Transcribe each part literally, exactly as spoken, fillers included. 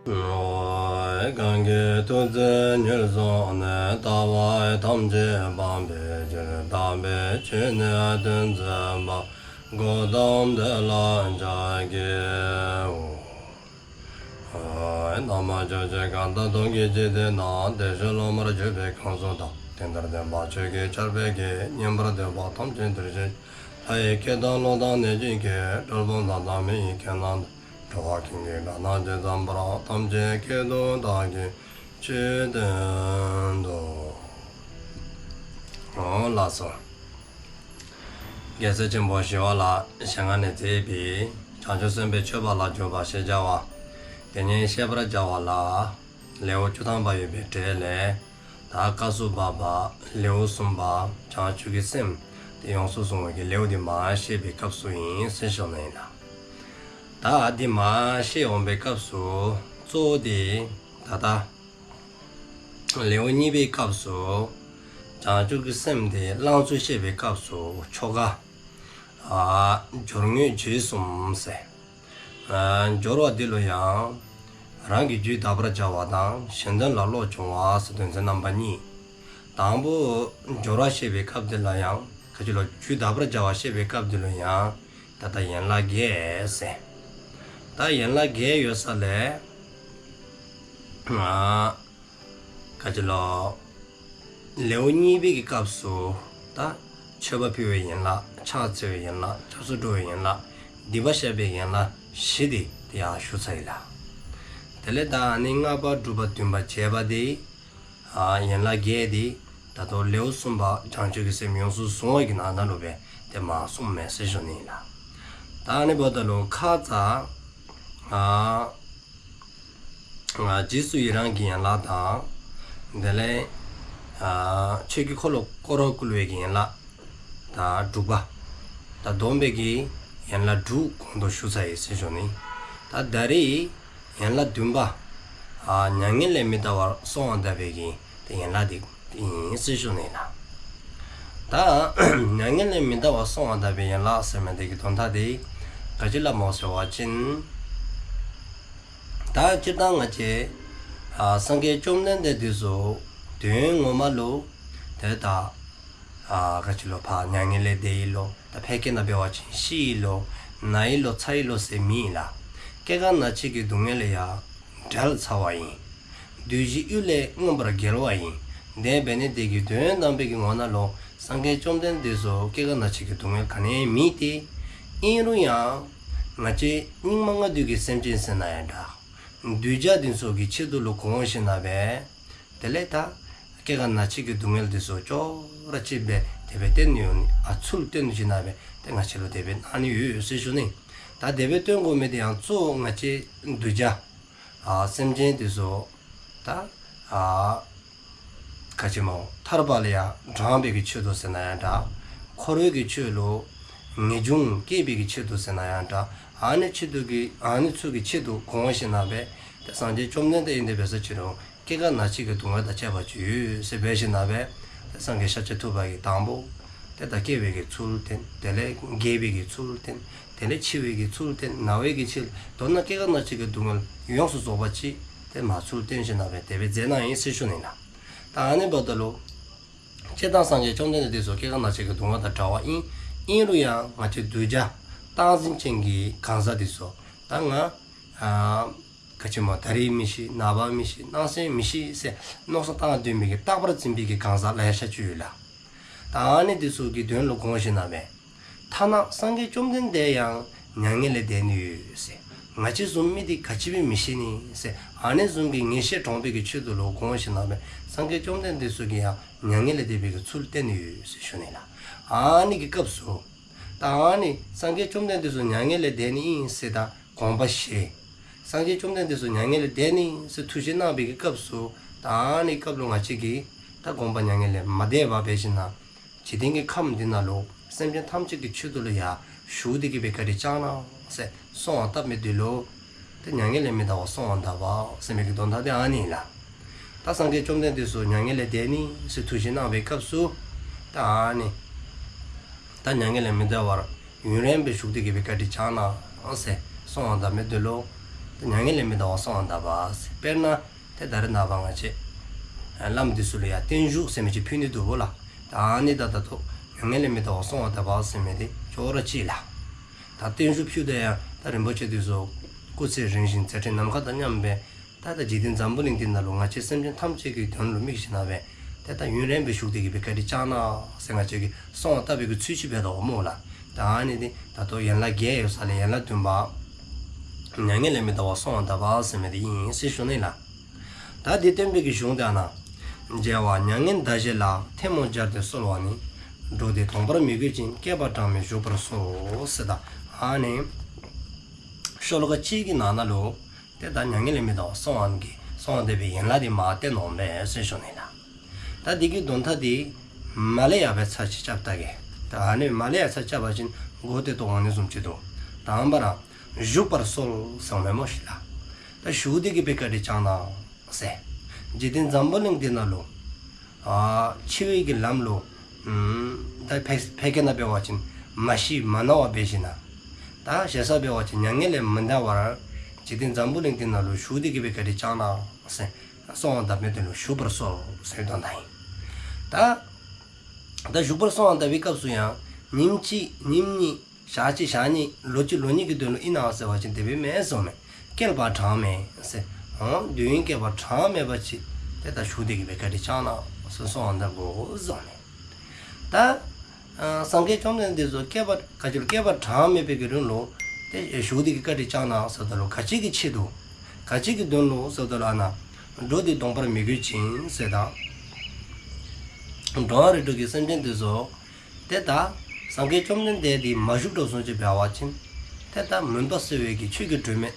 གང་གིས་ཐུགས་བརྩེ་ཉེར་བཟུང་ནས། ལྟ་བ་ཐམས་ཅད་སྤང་བའི་ཕྱིར། དམ་པའི་ཆོས་ནི་སྟོན་མཛད་པ། གོའུ་ཏམ་དེ་ལ་ཕྱག་འཚལ་ལོ། ན་མོ། ཕྱོགས་བཅུའི་གང་དག་སྟོང་གི་འཇིག་རྟེན་ན། བདེ་གཤེགས་སློབ་མར་གྱུར་པའི་གང་ཟག་དག། དེ་འདིར་སྟོན་པ་ཆོས་ཀྱི་ཆར་འབེབས་ཀྱིས། ཉན་པར་འདོད་པ་ཐམས་ཅད་འདིར་གཤེགས་ཤིག། ལྷ་ཡི་སྐད་དང་ཀླུ་དང་གནོད་སྦྱིན་སྐད། གྲུལ་བུམ་དག་དང་མི་ཡི་སྐད་རྣམས་དང་། འགྲོ་བ་ཀུན་གྱི་སྒྲ་རྣམས་ཇི་ཙམ་པར། ཐམས་ཅད་སྐད་དུ་བདག་གིས་ཆོས་བསྟན་ཏོ། ལགས་སོ། རྒྱལ་སྲས་ཆེན་པོ་ཞི་བ་ལྷའི་ཞལ་སྔ་ནས་མཛད་པའི་བྱང་ཆུབ་སེམས་དཔའི་སྤྱོད་པ་ལ་འཇུག་པ་ཞེས་བྱ་བ། དེ་ཉིད་བཤད་པར་བྱ་བ་ལ། ལེའུ་བཅུ་ཐམ་པ་ཡོད་པའི་གྲས་ལས། ད་སྐབས་སུ་བབ་པ་ལེའུ་གསུམ་པ་བྱང་ཆུབ་ཀྱི་སེམས་དེ་ཡོངས་སུ་བཟུང་བའི་གི་ལེའུ་འདི་མར་བཤད་པའི་སྐབས་སུ་ཨིན་ཟེར་ཞུ་ནི་ཨིན་ལགས། ད་འདི་མར་བཤད་འོང་པའི་སྐབས་སུ་གཙོ་བོ་དེ་ད་ལྟ་ལེའུ་གཉིས་པའི་སྐབས་སུ་བྱང་ཆུབ་ཀྱི་སེམས་དེ་བླང་ཚུལ་བཤད་པའི་སྐབས་སུ་ཆོ་ག་ཨ་སྦྱོར་དངོས་རྗེས་གསུམ་ཟེར། ཨ་སྦྱོར་བ་འདི་ལུ་ཡང་རང་གི་རྒྱུད་དག་པར་བྱ་བ་དང་གཞན་དོན་ལ་བློ་སྦྱོང་བ་ཟེར་དོན་ཚན་རྣམ་པ་གཉིས། དང་པོ་སྦྱོར་བ་བཤད་པའི་སྐབས་འདི་ལ་ཡང་ག་ཅི་ལོ་རྒྱུད་དག་པར་བྱ་བ་བཤད་པའི་སྐབས་འདི་ལུ་ཡང་ད་ལྟ་ཡན་ལག་བརྒྱད་ཟེར། ད་ཡན་ལག་བརྒྱད་ཡོད་ས་ལས་ཨ་ག་ཅི་ལོ། ལེའུ་གཉིས་པའི་གི་སྐབས་སུ་ད་མཆོད་པ་ཕུལ་བའི་ཡན་ལག། ཕྱག་འཚལ་བའི་ཡན་ལག། སྐྱབས་སུ་འགྲོ་བའི་ཡན་ལག། སྡིག་པ་བཤགས་པའི་ཡན་ལག་བཞི་དེ་དེ་ཡང་ཞུ་ཚར་ཡི་ལགས། དེ་ལས་ད་ཨ་ནི་ལྔ་པ་དྲུག་པ་བདུན་པ་བརྒྱད་པ་དེ་ཨ་ཡན་ལག་བརྒྱད་དེ་ད་ལྟོ་ལེའུ་གསུམ་པ་བྱང་ཆུབ་ཀྱི་སེམས་ཡོངས་སུ་བཟུང་བ་གི་ནང་ན་ལུ་སྦེ་དེ་མར་གསུངསམ་མས་ཟེར་ཞུ་ནི་ཨིན་ལགས། ད་ཨ་ནི་འབདཝ་ད་ལུ་ཁ་ཙ་ཨ་ཨ་རྗེས་སུ་ཡི་རང་གི་ཡན་ལག་དང་། དེ་ལས་ཨ་ཆོས་ཀྱི་འཁོར་ལོ་བསྐོར་བར་བསྐུལ་བའི་གི་ཡན་ལག་ད་དྲུག་པ། ད་བསྡོམས་པའི་གི་ཡན་ལག་དྲུག་གོང་དུ་ཞུ་ཚར་ཡི་ཟེར་ཞུ་ནི། ད་ད་རེས་ཡན་ལག་བདུན་པ་ཨ་མྱ་ངན་ལས་མི་འདའ་བར་གསོལ་བ་གདབ་པའི་གི་དེ་ཡན་ལག་དེ་ཨིན་ཟེར་ཞུ་ནི་ལགས། ད་མྱ་ངན་ལས་མི་འདའ་བར་གསོལ་བ་གདབ་པའི་ཡན་ལག་ཟེར་མི་དེ་གི་དོན་དག་དེ་ག་ཅི་ལ་སྨོ་ཟེར་བ་ཅིན། ད་སྤྱིར་བཏང་ང་བཅས་ཨ་སངས་རྒྱས་བཅོམ་ལྡན་འདས་དེ་ཚུ་དོན་ངོ་མ་ལུ་དེ་ད་ཨ་ག་ཅི་ལོ་ཕར་མྱ་ངན་ལས་འདས་ཡི་ལོ། ད་ཕལ་སྐད་ནང་འབད་བ་ཅིན་ཤི་ཡི་ལོ། ན་ཡི་ལོ། ཚ་ཡི་ལོ་ཟེར་མེད་ལགས། སྐྱེ་རྒ་ན་འཆི་གི་སྡུག་བསྔལ་ལས་ཡང་བསྒྲལ་ཚར་བ་ཨིན། བདུད་བཞིའི་གཡུལ་ལས་མངོན་པར་རྒྱལ་བ་ཨིན། དེ་འབད་ནི་དེ་གིས་དོན་དམ་པའི་གི་ངོ་ན་ལུ་སངས་རྒྱས་བཅོམ་ལྡན་འདས་དེ་ཚུ་སྐྱེ་རྒ་ན་འཆི་གི་སྡུག་བསྔལ་ག་ནི་ཡང་མེད་དེ། ཨིན་རུང་ཡང་ང་བཅས་སྙིགས་མ་ལྔ་བདོའི་གི་སེམས་ཅན་ཟེར་ན་ཡང་འདྲ། གདུལ་བྱ་དེ་ཚུ་གི་ཆེད་དུ་ལུ་དགོངས་ཞིནམ་ལས་དེ་ལས་ད་སྐྱེ་རྒ་ན་འཆི་གི་སྡུག་བསྔལ་དེ་ཚུ་ཅོག་ར་ཅིག་སྦེ་དེ་སྦེ་བསྟན་ནི་ཡོད་ནི། ཨ་ཚུལ་བསྟན་ཞིནམ་ལས་དེ་ང་བཅས་ལུ་དེ་སྦེ་གནང་ནི་ཡོད་ཟེར་ཞུ་ནི། ད་དེ་སྦེ་བསྟན་དགོ་མི་དེ་ཡང་གཙོ་བོ་ང་བཅས་གདུལ་བྱ་ཨ་སེམས་ཅན་དེ་ཚུ་ད་ཨ་ག་ཅི་སྨོ་ཐར་པ་ལ་ཡང་དྲང་བའི་གི་ཆེད་དུ་ཟེར་ན་ཡང་འདྲ། འཁོར་བའི་གི་ཆོས་ལུ་ངེས་འབྱུང་སྐྱེད་པའི་གི་ཆེད་དུ་ཟེར་ན་ཡང་འདྲ། ཨ་ནི་ཆེད་དུ་གི་ཨ་ནི་ཚུ་གི་ཆེད་དུ་དགོངས་ཞིནམ་ལས་དེ་སངས་རྒྱས་བཅོམ་ལྡན་འདས་ཨིན་དེ་འབད་ས་ཅི་རུང་སྐྱེ་རྒ་ན་འཆི་གི་སྡུག་བསྔལ་དང་བཅས་པ་ཅིག་ཡོད་ཟེར་འབད་ཞིནམ་ལས་དེ་སངས་རྒྱས་ཤཱཀྱ་ཐུབ་པ་གིས་དང་པོ་དེ་ད་སྐྱེ་བའི་གི་ཚུལ་བསྟན། དེ་ལས་རྒས་པའི་གི་ཚུལ་བསྟན། དེ་ལས་འཆི་བའི་གི་ཚུལ་བསྟན། ན་བའི་གི་ཚུལ། མདོར་ན་སྐྱེ་རྒ་ན་འཆི་གི་སྡུག་བསྔལ་ཡོངས་སུ་རྫོགས་པ་ཅིག་དེ་མ་ཚུལ་བསྟན་ཞིནམ་ལས་དེ་སྦེ་མཛད་གནང་ཡི་ཟེར་ཞུ་ནི་ལགས། ད་ཨ་ནི་འབདཝ་ད་ལུ་སྤྱིར་བཏང་སངས་རྒྱས་བཅོམ་ལྡན་འདས་དེ་ཚུ་སྐྱེ་རྒ་ན་འཆི་གི་སྡུག་བསྔལ་དང་བྲལ་བ་ཨིན། ཨིན་རུང་ཡང་ང་བཅས་གདུལ་བྱ་སྟངས་འཛིན་ཅན་གྱི་གང་ཟག་དེ་ཚུ་ད་ང་ཨ་ག་ཅི་སྨོ་ད་རིས་མི་ཤི། ནངས་པ་མི་ཤི། གནངས་ཚེ་མི་ཤི་ཟེར་མནོ་བསམ་བཏང་སྡོད་མི་གི་རྟག་པར་འཛིན་པའི་གི་གང་ཟག་ལེ་ཤ་ཅིག་ཡོད་ལགས། ད་ཨ་ནི་དེ་ཚུ་གི་དོན་ལུ་དགོངས་ཞིནམ་ལས་ཐ་ན་སངས་རྒྱས་བཅོམ་ལྡན་འདས་ཡང་མྱ་ངན་ལས་འདས་ནི་ཡོད་ཟེར། ང་བཅས་བཟུམ་མི་དེ་ག་ཅི་སྦེ་མི་ཤི་ནི་ཟེར། ཨ་ནི་བཟུམ་གྱི་ངེས་ཤེས་དྲོངས་པའི་གི་ཆེད་དུ་ལུ་དགོངས་ཞིནམ་ལས་སངས་རྒྱས་བཅོམ་ལྡན་འདས་དེ་ཚུ་གིས་ཡང་མྱ་ངན་ལས་འདས་པའི་གི་ཚུལ་བསྟན་ནི་ཡོད་ཟེར་ཞུ་ནི་ལགས། ཨ་ནི་གི་སྐབས་སུ་ད་ཨ་ནི་སངས་རྒྱས་བཅོམ་ལྡན་འདས་དེ་ཚུ་མྱ་ངན་ལས་འདས་ནི་ཨིན་ཟེར་ད་དགོངས་པ་བཞེས། སངས་རྒྱས་བཅོམ་ལྡན་འདས་དེ་ཚུ་མྱ་ངན་ལས་འདས་ནི་ཨིན་ཟེར་ཐུགས་བཞེད་གནང་བའི་གི་སྐབས་སུ་ད་ཨ་ནི་སྐབས་ལུ་ང་བཅས་ཀྱིས་ད་དགོངས་པ་མྱ་ངན་ལས་མ་འདས་པར་འབད་ཞིནམ་ལས་འཇིག་རྟེན་གྱི་ཁམས་འདི་ནང་ལུ་སེམས་ཅན་ཐམས་ཅད་ཀྱི་ཆེད་དུ་ལུ་ཡང་བཞུགས་ཏེ་གི་སྦེ་བཀའ་དྲིན་བསྐྱང་གནང་ཟེར་གསོལ་བ་བཏབ་མི་དེ་ལུ་ཏེ་མྱ་ངན་ལས་མི་འདའ་བར་གསོལ་བ་བཏབ་པ་ཟེར་མི་གི་དོན་དག་དེ་ཨ་ནི་ལགས། ད་སངས་རྒྱས་བཅོམ་ལྡན་འདས་དེ་ཚུ་མྱ་ངན་ལས་འདས་ནི་ཟེར་ཐུགས་བཞེད་གནང་བའི་སྐབས་སུ་ད་ཨ་ནི་ད་མྱ་ངན་ལས་མི་འདའ་བར་ཡུན་རིངམོ་སྦེ་བཞུགས་ཏེ་གི་སྦེ་བཀའ་དྲིན་བསྐྱང་གནང་ཟེར་གསོལ་བ་བཏབ་མི་དེ་ལུ་ མྱ་ངན་ལས་མི་འདའ་བར་གསོལ་བ་གདབ་པ་ཟེར། དཔེར་ན་ཏེ་ད་རེས་ནངས་པ་ང་བཅས་བླམ་འདི་ཚུ་ལུ་ཡང་བརྟན་བཞུགས་ཟེར་མི་ཅིག་ཕུལ་ནི་འདུག་གོ་ལགས། ད་ཨ་ནི་ད་ད་ལྟོ་མྱ་ངན་ལས་མི་འདའ་བར་གསོལ་བ་གདབ་པ་ཟེར་མི་འདི་ཅོག་ར་གཅིག་ལགས། ད་བརྟན་བཞུགས་ཕུལ་ཏེ་ཡང་ད་རིན་པོ་ཆེ་འདི་ཚུ་སྐུ་ཚེ་རིང་ཞིང་མཛད་འཕྲིན་ནམ་མཁའ་དང་མཉམ་པའི་ད་ད་འཇིག་རྟེན་འཛམ་བུ་གླིང་འདི་ནང་ལུ་ང་བཅས་སེམས་ཅན་ཐམས་ཅད་ཀྱི་དོན་ལུ་དམིགས་ཞིནམ་ལས་ཏེ་ད་ཡུན་རིངམོ་སྦེ་བཞུགས་ཏེ་གི་སྦེ་བཀའ་དྲིན་བསྐྱང་གནང་ཟེར་ང་བཅས་ཀྱིས་གསོལ་བ་བཏབ་པའི་གི་ཚུལ་ཅིག་འབད་དོ་སྨོ་ལགས། ད་ཨ་ནི་འདི་ད་ལྟོ་ཡན་ལག་བརྒྱད་ཡོད་ས་ལས་ཡན་ལག་བདུན་པ་མྱ་ངན་ལས་མི་འདའ་བར་གསོལ་བ་གདབ་པ་ཟེར་མི་འདི་ཨིན་ཟེར་ཞུ་ནི་ལགས། ད་འདི་སྟོན་པའི་གི་གཞུང་འདི་ཨ་ནཱ། རྒྱལ་བ་མྱ་ངན་འདའ་བྱེད་ལ། ཐལ་མོ་སྦྱར་ཏེ་གསོལ་བ་ནི། འགྲོ་འདི་དོང་པར་མི་དགོད་ཅིང་། བསྐལ་པ་གྲངས་མེད་བཞུགས་པར་གསོལ་ཟེར། ད་ཨ་ནི་ཤོ་ལོ་ཀ་གཅིག་གི་ནང་ན་ལུ་ཏེ་ད་མྱ་ངན་ལས་མི་འདའ་བར་གསོལ་བ་གི་གསོལ་བ་འདེབས་པའི་ཡན་ལག་འདི་མར་བསྟན་འོང་པས་ཟེར་ཞུ་ནི་ལགས། ད་འདི་གི་དོན་དག་འདི་མར་ལས་ཡར་སྦེ་ཚར་གཅིག་རྐྱབ་ད་གེ། ད་ཨ་ནི་མར་ལས་ཡར་ཚར་རྐྱབ་པ་ཅིན་གོ་བདེ་ཏོག་ཏོ་འོང་ནི་བཟུམ་ཅིག་འདུག། དང་པ་ར་བཞུགས་པར་གསོལ་ཟེར་མི་སྨོ་ཤིག་ལགས། ད་བཞུགས་ཏེ་གི་སྦེ་བཀའ་དྲིན་བསྐྱང་གནང་ཟེར། འཇིག་རྟེན་འཛམ་བུ་གླིང་འདི་ནང་ལུ་ཨ་འཆི་བའི་གི་ལམ་ལུ་ཨམ་ད་ཕལ་ཕལ་སྐད་ནང་འབད་བ་ཅིན་མ་ཤི་མ་ན་བར་འབད་ཞིནམ་ལས། ད་ཞེ་ས་འབད་བ་ཅིན་མྱ་ངན་ལས་མི་འདའ་བར་འཇིག་རྟེན་འཛམ་བུ་གླིང་འདི་ནང་ལུ་བཞུགས་ཏེ་གི་སྦེ་བཀའ་དྲིན་བསྐྱང་གནང་ཟེར། གསོལ་བ་འདེབས་མི་འདི་ལུ་བཞུགས་པར་གསོལ་ཟེར་དོན་དག་ཨིན། ད་ད་བཞུགས་པར་གསོལ་བ་འདེབས་པའི་སྐབས་སུ་ཡང་ཉིནམ་གཅིག་ཉིནམ་གཉིས་ཞག་གཅིག་ཞག་གཉིས་ལོ་གཅིག་ལོ་གཉིས་ཀྱི་དོན་ལུ་ཨིན་ན་ཟེར་བ་ཅིན་དེ་སྦེ་མེན་གསུངམ་མས། བསྐལ་པ་གྲངས་མེད་ཟེར། འོང་དུས་ཡུན་བསྐལ་པ་གྲངས་མེད་པ་ཅིག་ཏེ་ད་བཞུགས་ཏེ་གི་སྦེ་བཀའ་དྲིན་བསྐྱང་གནང་ཟེར་གསོལ་བ་འདེབས་དགོ་གསུངམ་མས། ད་ཨ་སངས་རྒྱས་བཅོམ་ལྡན་འདས་ཚུ་བསྐལ་པ་ག་ཅི་ལུ་བསྐལ་པ་གྲངས་མེད་པའི་གི་རིང་ལུ་ཏེ་བཞུགས་ཏེ་གི་བཀའ་དྲིན་བསྐྱང་གནང་ཟེརཝ་ད་ལུ་ག་ཅི་གི་ཆེད་དུ་ག་ཅི་གི་དོན་ལུ་ཟེརཝ་ད་ལུ་ཨ་ནཱ་འགྲོ་འདི་དོང་པར་མི་དགོད་ཅིང་ཟེར་ད་འགྲོ་བ་རིགས་དྲུག་གི་སེམས་ཅན་འདི་ཚུ་ཏེ་ད་སངས་རྒྱས་བཅོམ་ལྡན་འདས་འདི་མ་བཞུགས་དོ་བཟུམ་ཅིག་འབད་བ་ཅིན་ཏེ་ད་མུན་པ་སེལ་བའི་གི་ཆོས་ཀྱི་སྒྲོན་མེ་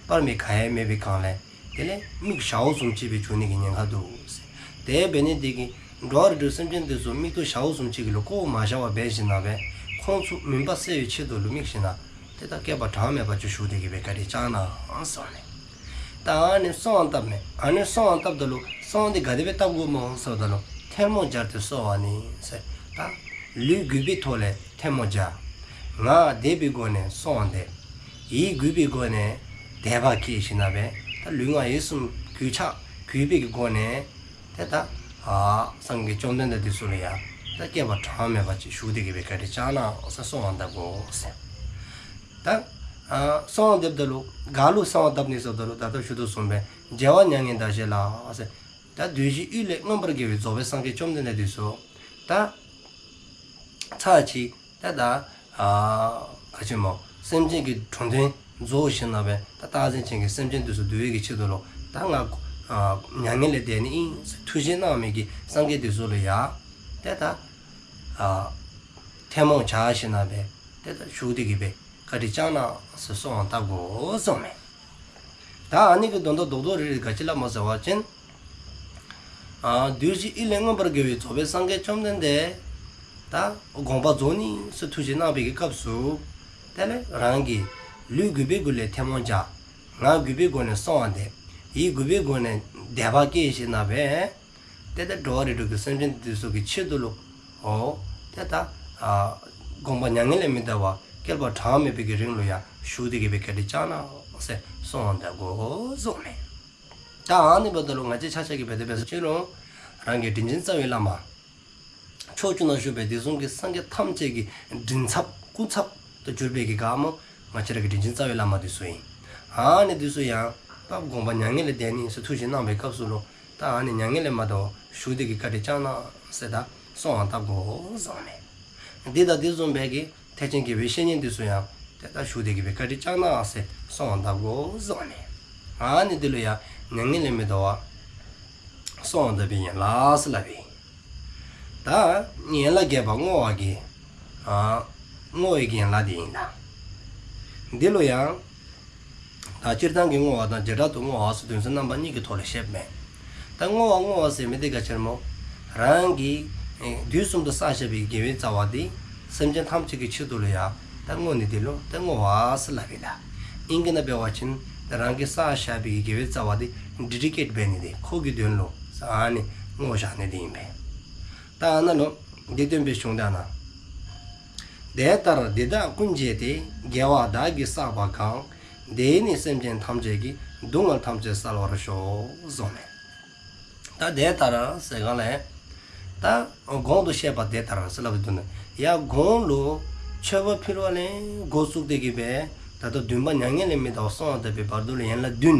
སྤར་མི་ག་ཡང་མེད་པའི་སྒང་ལས་དེ་ལས་མིག་ཞརཝ་བཟུམ་ཅིག་སྦེ་འགྱུར་ནི་གི་ཉེན་ཁ་འདུག་ཟེར། དེ་འབད་ནི་འདི་གིས་འགྲོ་བ་རིགས་དྲུག་སེམས་ཅན་འདི་ཚུ་མིག་ཏོ་ཞརཝ་བཟུམ་ཅིག་གི་ལུ་བཀོ་མ་བཞག་པར་འབད་ཞིནམ་ལས་ཁོང་ཚུ་མུན་པ་སེལ་བའི་ཆེད་དུ་ལུ་དམིགས་ཞིནམ་ལས་ཏེ་ད་བསྐལ་པ་གྲངས་མེད་པ་ཅིག་བཞུགས་ཏེ་གི་སྦེ་བཀའ་དྲིན་བསྐྱང་གནང་ཟེར་ནི། ད་ཨ་ནི་གསོལ་བ་བཏབ་མས། ཨ་ནི་གསོལ་བ་བཏབ་ད་ལུ་གསོལ་བ་འདི་ག་དེ་སྦེ་བཏབ་དགོཔ་སྨོ་ཟེརཝ་ད་ལུ་ཐལ་མོ་སྦྱར་ཏེ་གསོལ་བ་ནི་ཟེར། ད་ལུས་གུས་པའི་ཐོག་ལས་ཐལ་མོ་སྦྱར། ངག་དད་པའི་སྒོ་ནས་གསོལ་བ་འདེབས། ཡིད་གུས་པའི་སྒོ་ནས་དད་པ་བསྐྱེད་ཞིནམ་ལས་ད་ལུས་ངག་ཡིད་གསུམ་གུས་ཕྱག་གུས་པའི་གི་སྒོ་ནས་ཏེ་ད་ཨ་སངས་རྒྱས་བཅོམ་ལྡན་འདས་འདི་ཚུ་ལུ་ཡང་ད་བསྐལ་པ་གྲངས་མེད་པ་ཅིག་བཞུགས་ཏེ་གི་སྦེ་བཀའ་དྲིན་བསྐྱང་གནང་ཟེར་གསོལ་བ་འདེབས་དགོ་ཟེར། ད་ཨ་གསོལ་བ་འདེབས་ད་ལུ་ག་ལུ་གསོལ་བ་འདེབས་ནི་ཟེརཝ་ད་ལུ་ད་ལྟོ་ཞུ་དོ་བཟུམ་སྦེ་རྒྱལ་བ་མྱ་ངན་འདའ་བྱེད་ལ་ཟེར། ད་བདུད་བཞིའི་གཡུལ་ལས་མངོན་པར་རྒྱལ་བའི་རྫོགས་པའི་སངས་རྒྱས་བཅོམ་ལྡན་འདས་འདི་ཚུ་ད་ཚར་གཅིག་ད་ད་ཨ་ག་ཅི་སྨོ་སེམས་ཅན་གྱི་འགྲོ་དོན་རྫོགས་ཞིནམ་ལས་ད་རྟག་འཛིན་ཅན་གྱི་སེམས་ཅན་འདི་ཚུ་འདུལ་བའི་གི་ཆེད་དུ་ལུ་ད་ང་ཨ་མྱ་ངན་ལས་འདའ་ནི་ཨིན་ཟེར་ཐུགས་བཞེད་གནང་མི་གི་སངས་རྒྱས་འདི་ཚུ་ལུ་ཡང་ཏེ་ད་ཨ་ཐལ་མོ་སྦྱར་ཞིནམ་ལས་ཏེ་ད་བཞུགས་ཏེ་གི་སྦེ་བཀའ་དྲིན་བསྐྱང་གནང་ཟེར་གསོལ་བ་བཏབ་དགོ་གསུངམ་མས། ད་ཨ་ནི་གི་དོན་དག་རྡོག་རྡོག་རིལ་རིལ་ག་ཅི་སླབ་སྨོ་ཟེར་བ་ཅིན་ཨ་བདུད་བཞིའི་གཡུལ་ལས་མངོན་པར་རྒྱལ་བའི་རྫོགས་པའི་སངས་རྒྱས་བཅོམ་ལྡན་འདས་ད་དགོངས་པ་རྫོགས་ནི་ཟེར་ཐུགས་བཞེད་གནང་བའི་གི་སྐབས་སུ་དེ་ལས་རང་གི་ལུས་གུས་པའི་སྒོ་ལས་ཐལ་མོ་སྦྱར། ངག་གུས་པའི་སྒོ་ནས་གསོལ་བ་འདེབས། ཡིད་གུས་པའི་སྒོ་ནས་དད་པ་བསྐྱེད་ཞིནམ་ལས་ཏེ་ད་འགྲོ་བ་རིགས་དྲུག་གི་སེམས་ཅན་འདི་ཚུ་གི་ཆེད་དུ་ལུ་འོ་ཏེ་ད་ཨ་དགོངས་པ་མྱ་ངན་ལས་མི་འདའ་བར་བསྐལ་པ་གྲངས་མེད་པའི་གི་རིང་ལུ་ཡང་བཞུགས་ཏེ་གི་སྦེ་བཀའ་དྲིན་བསྐྱང་གནང་ཟེར་གསོལ་བ་འདེབས་དགོ་གསུངམ་མས། ད་ཨ་ནི་འབདཝ་ད་ལུ་ང་བཅས་ཆ་ཁྱབ་ཀྱིས་འབད་དེ་འབད་ས་ཅི་རུང་རང་གི་དྲིན་ཅན་རྩ་བའི་བླ་མ་ཕྱོགས་བཅུ་ན་བཞུགས་པའི་དུས་གསུམ་གྱི་སངས་རྒྱས་ཐམས་ཅད་ཀྱི་མགྲིན་ཚབ་སྐུ་ཚབ་ཏུ་གྱུར་པའི་གི་ག་སྨོ་ང་བཅས་ར་གི་དྲིན་ཅན་རྩ་བའི་བླ་མ་འདི་ཚུ་ཨིན། ཨ་ནི་འདི་ཚུ་ཡང་ད་དགོངས་པ་མྱ་ངན་ལས་འདའ་ནི་ཟེར་ཐུགས་བཞེད་གནང་བའི་སྐབས་སུ་ལུ་ད་ཨ་ནི་མྱ་ངན་ལས་མ་འདའ་བར་བཞུགས་ཏེ་གི་བཀའ་དྲིན་བསྐྱང་གནང་ཟེར་ད་གསོལ་བ་བཏབ་དགོ་གསུངམ་མས། འདི་དང་འདི་བཟུམ་སྦེ་གི་ཐེག་ཆེན་དགེ་བའི་བཤེས་གཉེན་འདི་ཚུ་ཡང་ཏེ་ད་བཞུགས་ཏེ་གི་སྦེ་བཀའ་དྲིན་བསྐྱང་གནང་ཟེར་གསོལ་བ་བཏབ་དགོ་གསུངམ་མས། ཨ་ནི་འདི་ལུ་ཡང་མྱ་ངན་ལས་མི་འདའ་བར་གསོལ་བ་འདེབས་པའི་ཡན་ལག་ཟེར་སླབ་ཨིན། ད་ཡན་ལག་བརྒྱད་པ་བསྔོ་བ་གི་ཨ་བསྔོ་བའི་གི་ཡན་ལག་འདི་ཨིན་ལགས། འདི་ལུ་ཡང་ད་སྤྱིར་བཏང་གི་བསྔོ་བ་དང་བྱེ་བྲག་ཏུ་བསྔོ་བ་ཟེར་དོན་ཚན་རྣམ་པ་གཉིས་ཀྱི་ཐོག་ལས་བཤདཔ་མས། ད་བསྔོ་བ་བསྔོ་བ་ཟེར་མི་འདི་ག་ཅི་སྨོ། རང་གིས་ཨེ་དུས་གསུམ་དུ་བསགས་བཞག་པའི་དགེ་བའི་རྩ་བ་འདི་སེམས་ཅན་ཐམས་ཅད་ཀྱི་ཆེད་དུ་ལུ་ཡང་ད་བསྔོ་ནི་འདི་ལུ་ད་བསྔོ་བ་ཟེར་སླབ་ཨིན་ལགས། ཨིང་སྐད་ནང་འབད་བ་ཅིན་ད་རང་གིས་བསགས་བཞག་པའི་དགེ་བའི་རྩ་བ་འདི་ཌེ་ཌི་ཀེཊ་འབད་ནི་འདི་ཁོ་གི་དོན་ལུ་ཟེར་ཨ་ནི་བསྔོ་བཞག་ནི་འདི་ཨིན་པས། ད་ཨ་ནཱ་ལུ་འདི་སྟོན་པའི་གཞུང་འདི་ཨ་ནཱ། དེ་ལྟར་འདི་དག་ཀུན་བྱས་ཏེ། དགེ་བ་བདག་གིས་བསགས་པ་གང་། དེས་ནི་སེམས་ཅན་ཐམས་ཅད་ཀྱི། སྡུག་བསྔལ་ཐམས་ཅད་བསལ་བར་ཤོག་གསུངས་མས། ད་དེ་ལྟར་ཟེར་ག་ལས། ད་གོང་དུ་བཤད་པ་དེ་ལྟར་ཟེར་སླབ་དོ་ནི། ཡང་གོང་ལུ་མཆོད་པ་ཕུལ་བ་ལས་འགོ་བཙུགས་ཏེ་གི་སྦེ། ད་ལྟ་བདུན་པ་མྱ་ངན་ལས་མི་འདའ་བར་གསོལ་བ་བཏབ་པའི་བར་དུ་ལུ་ཡན་ལག་བདུན་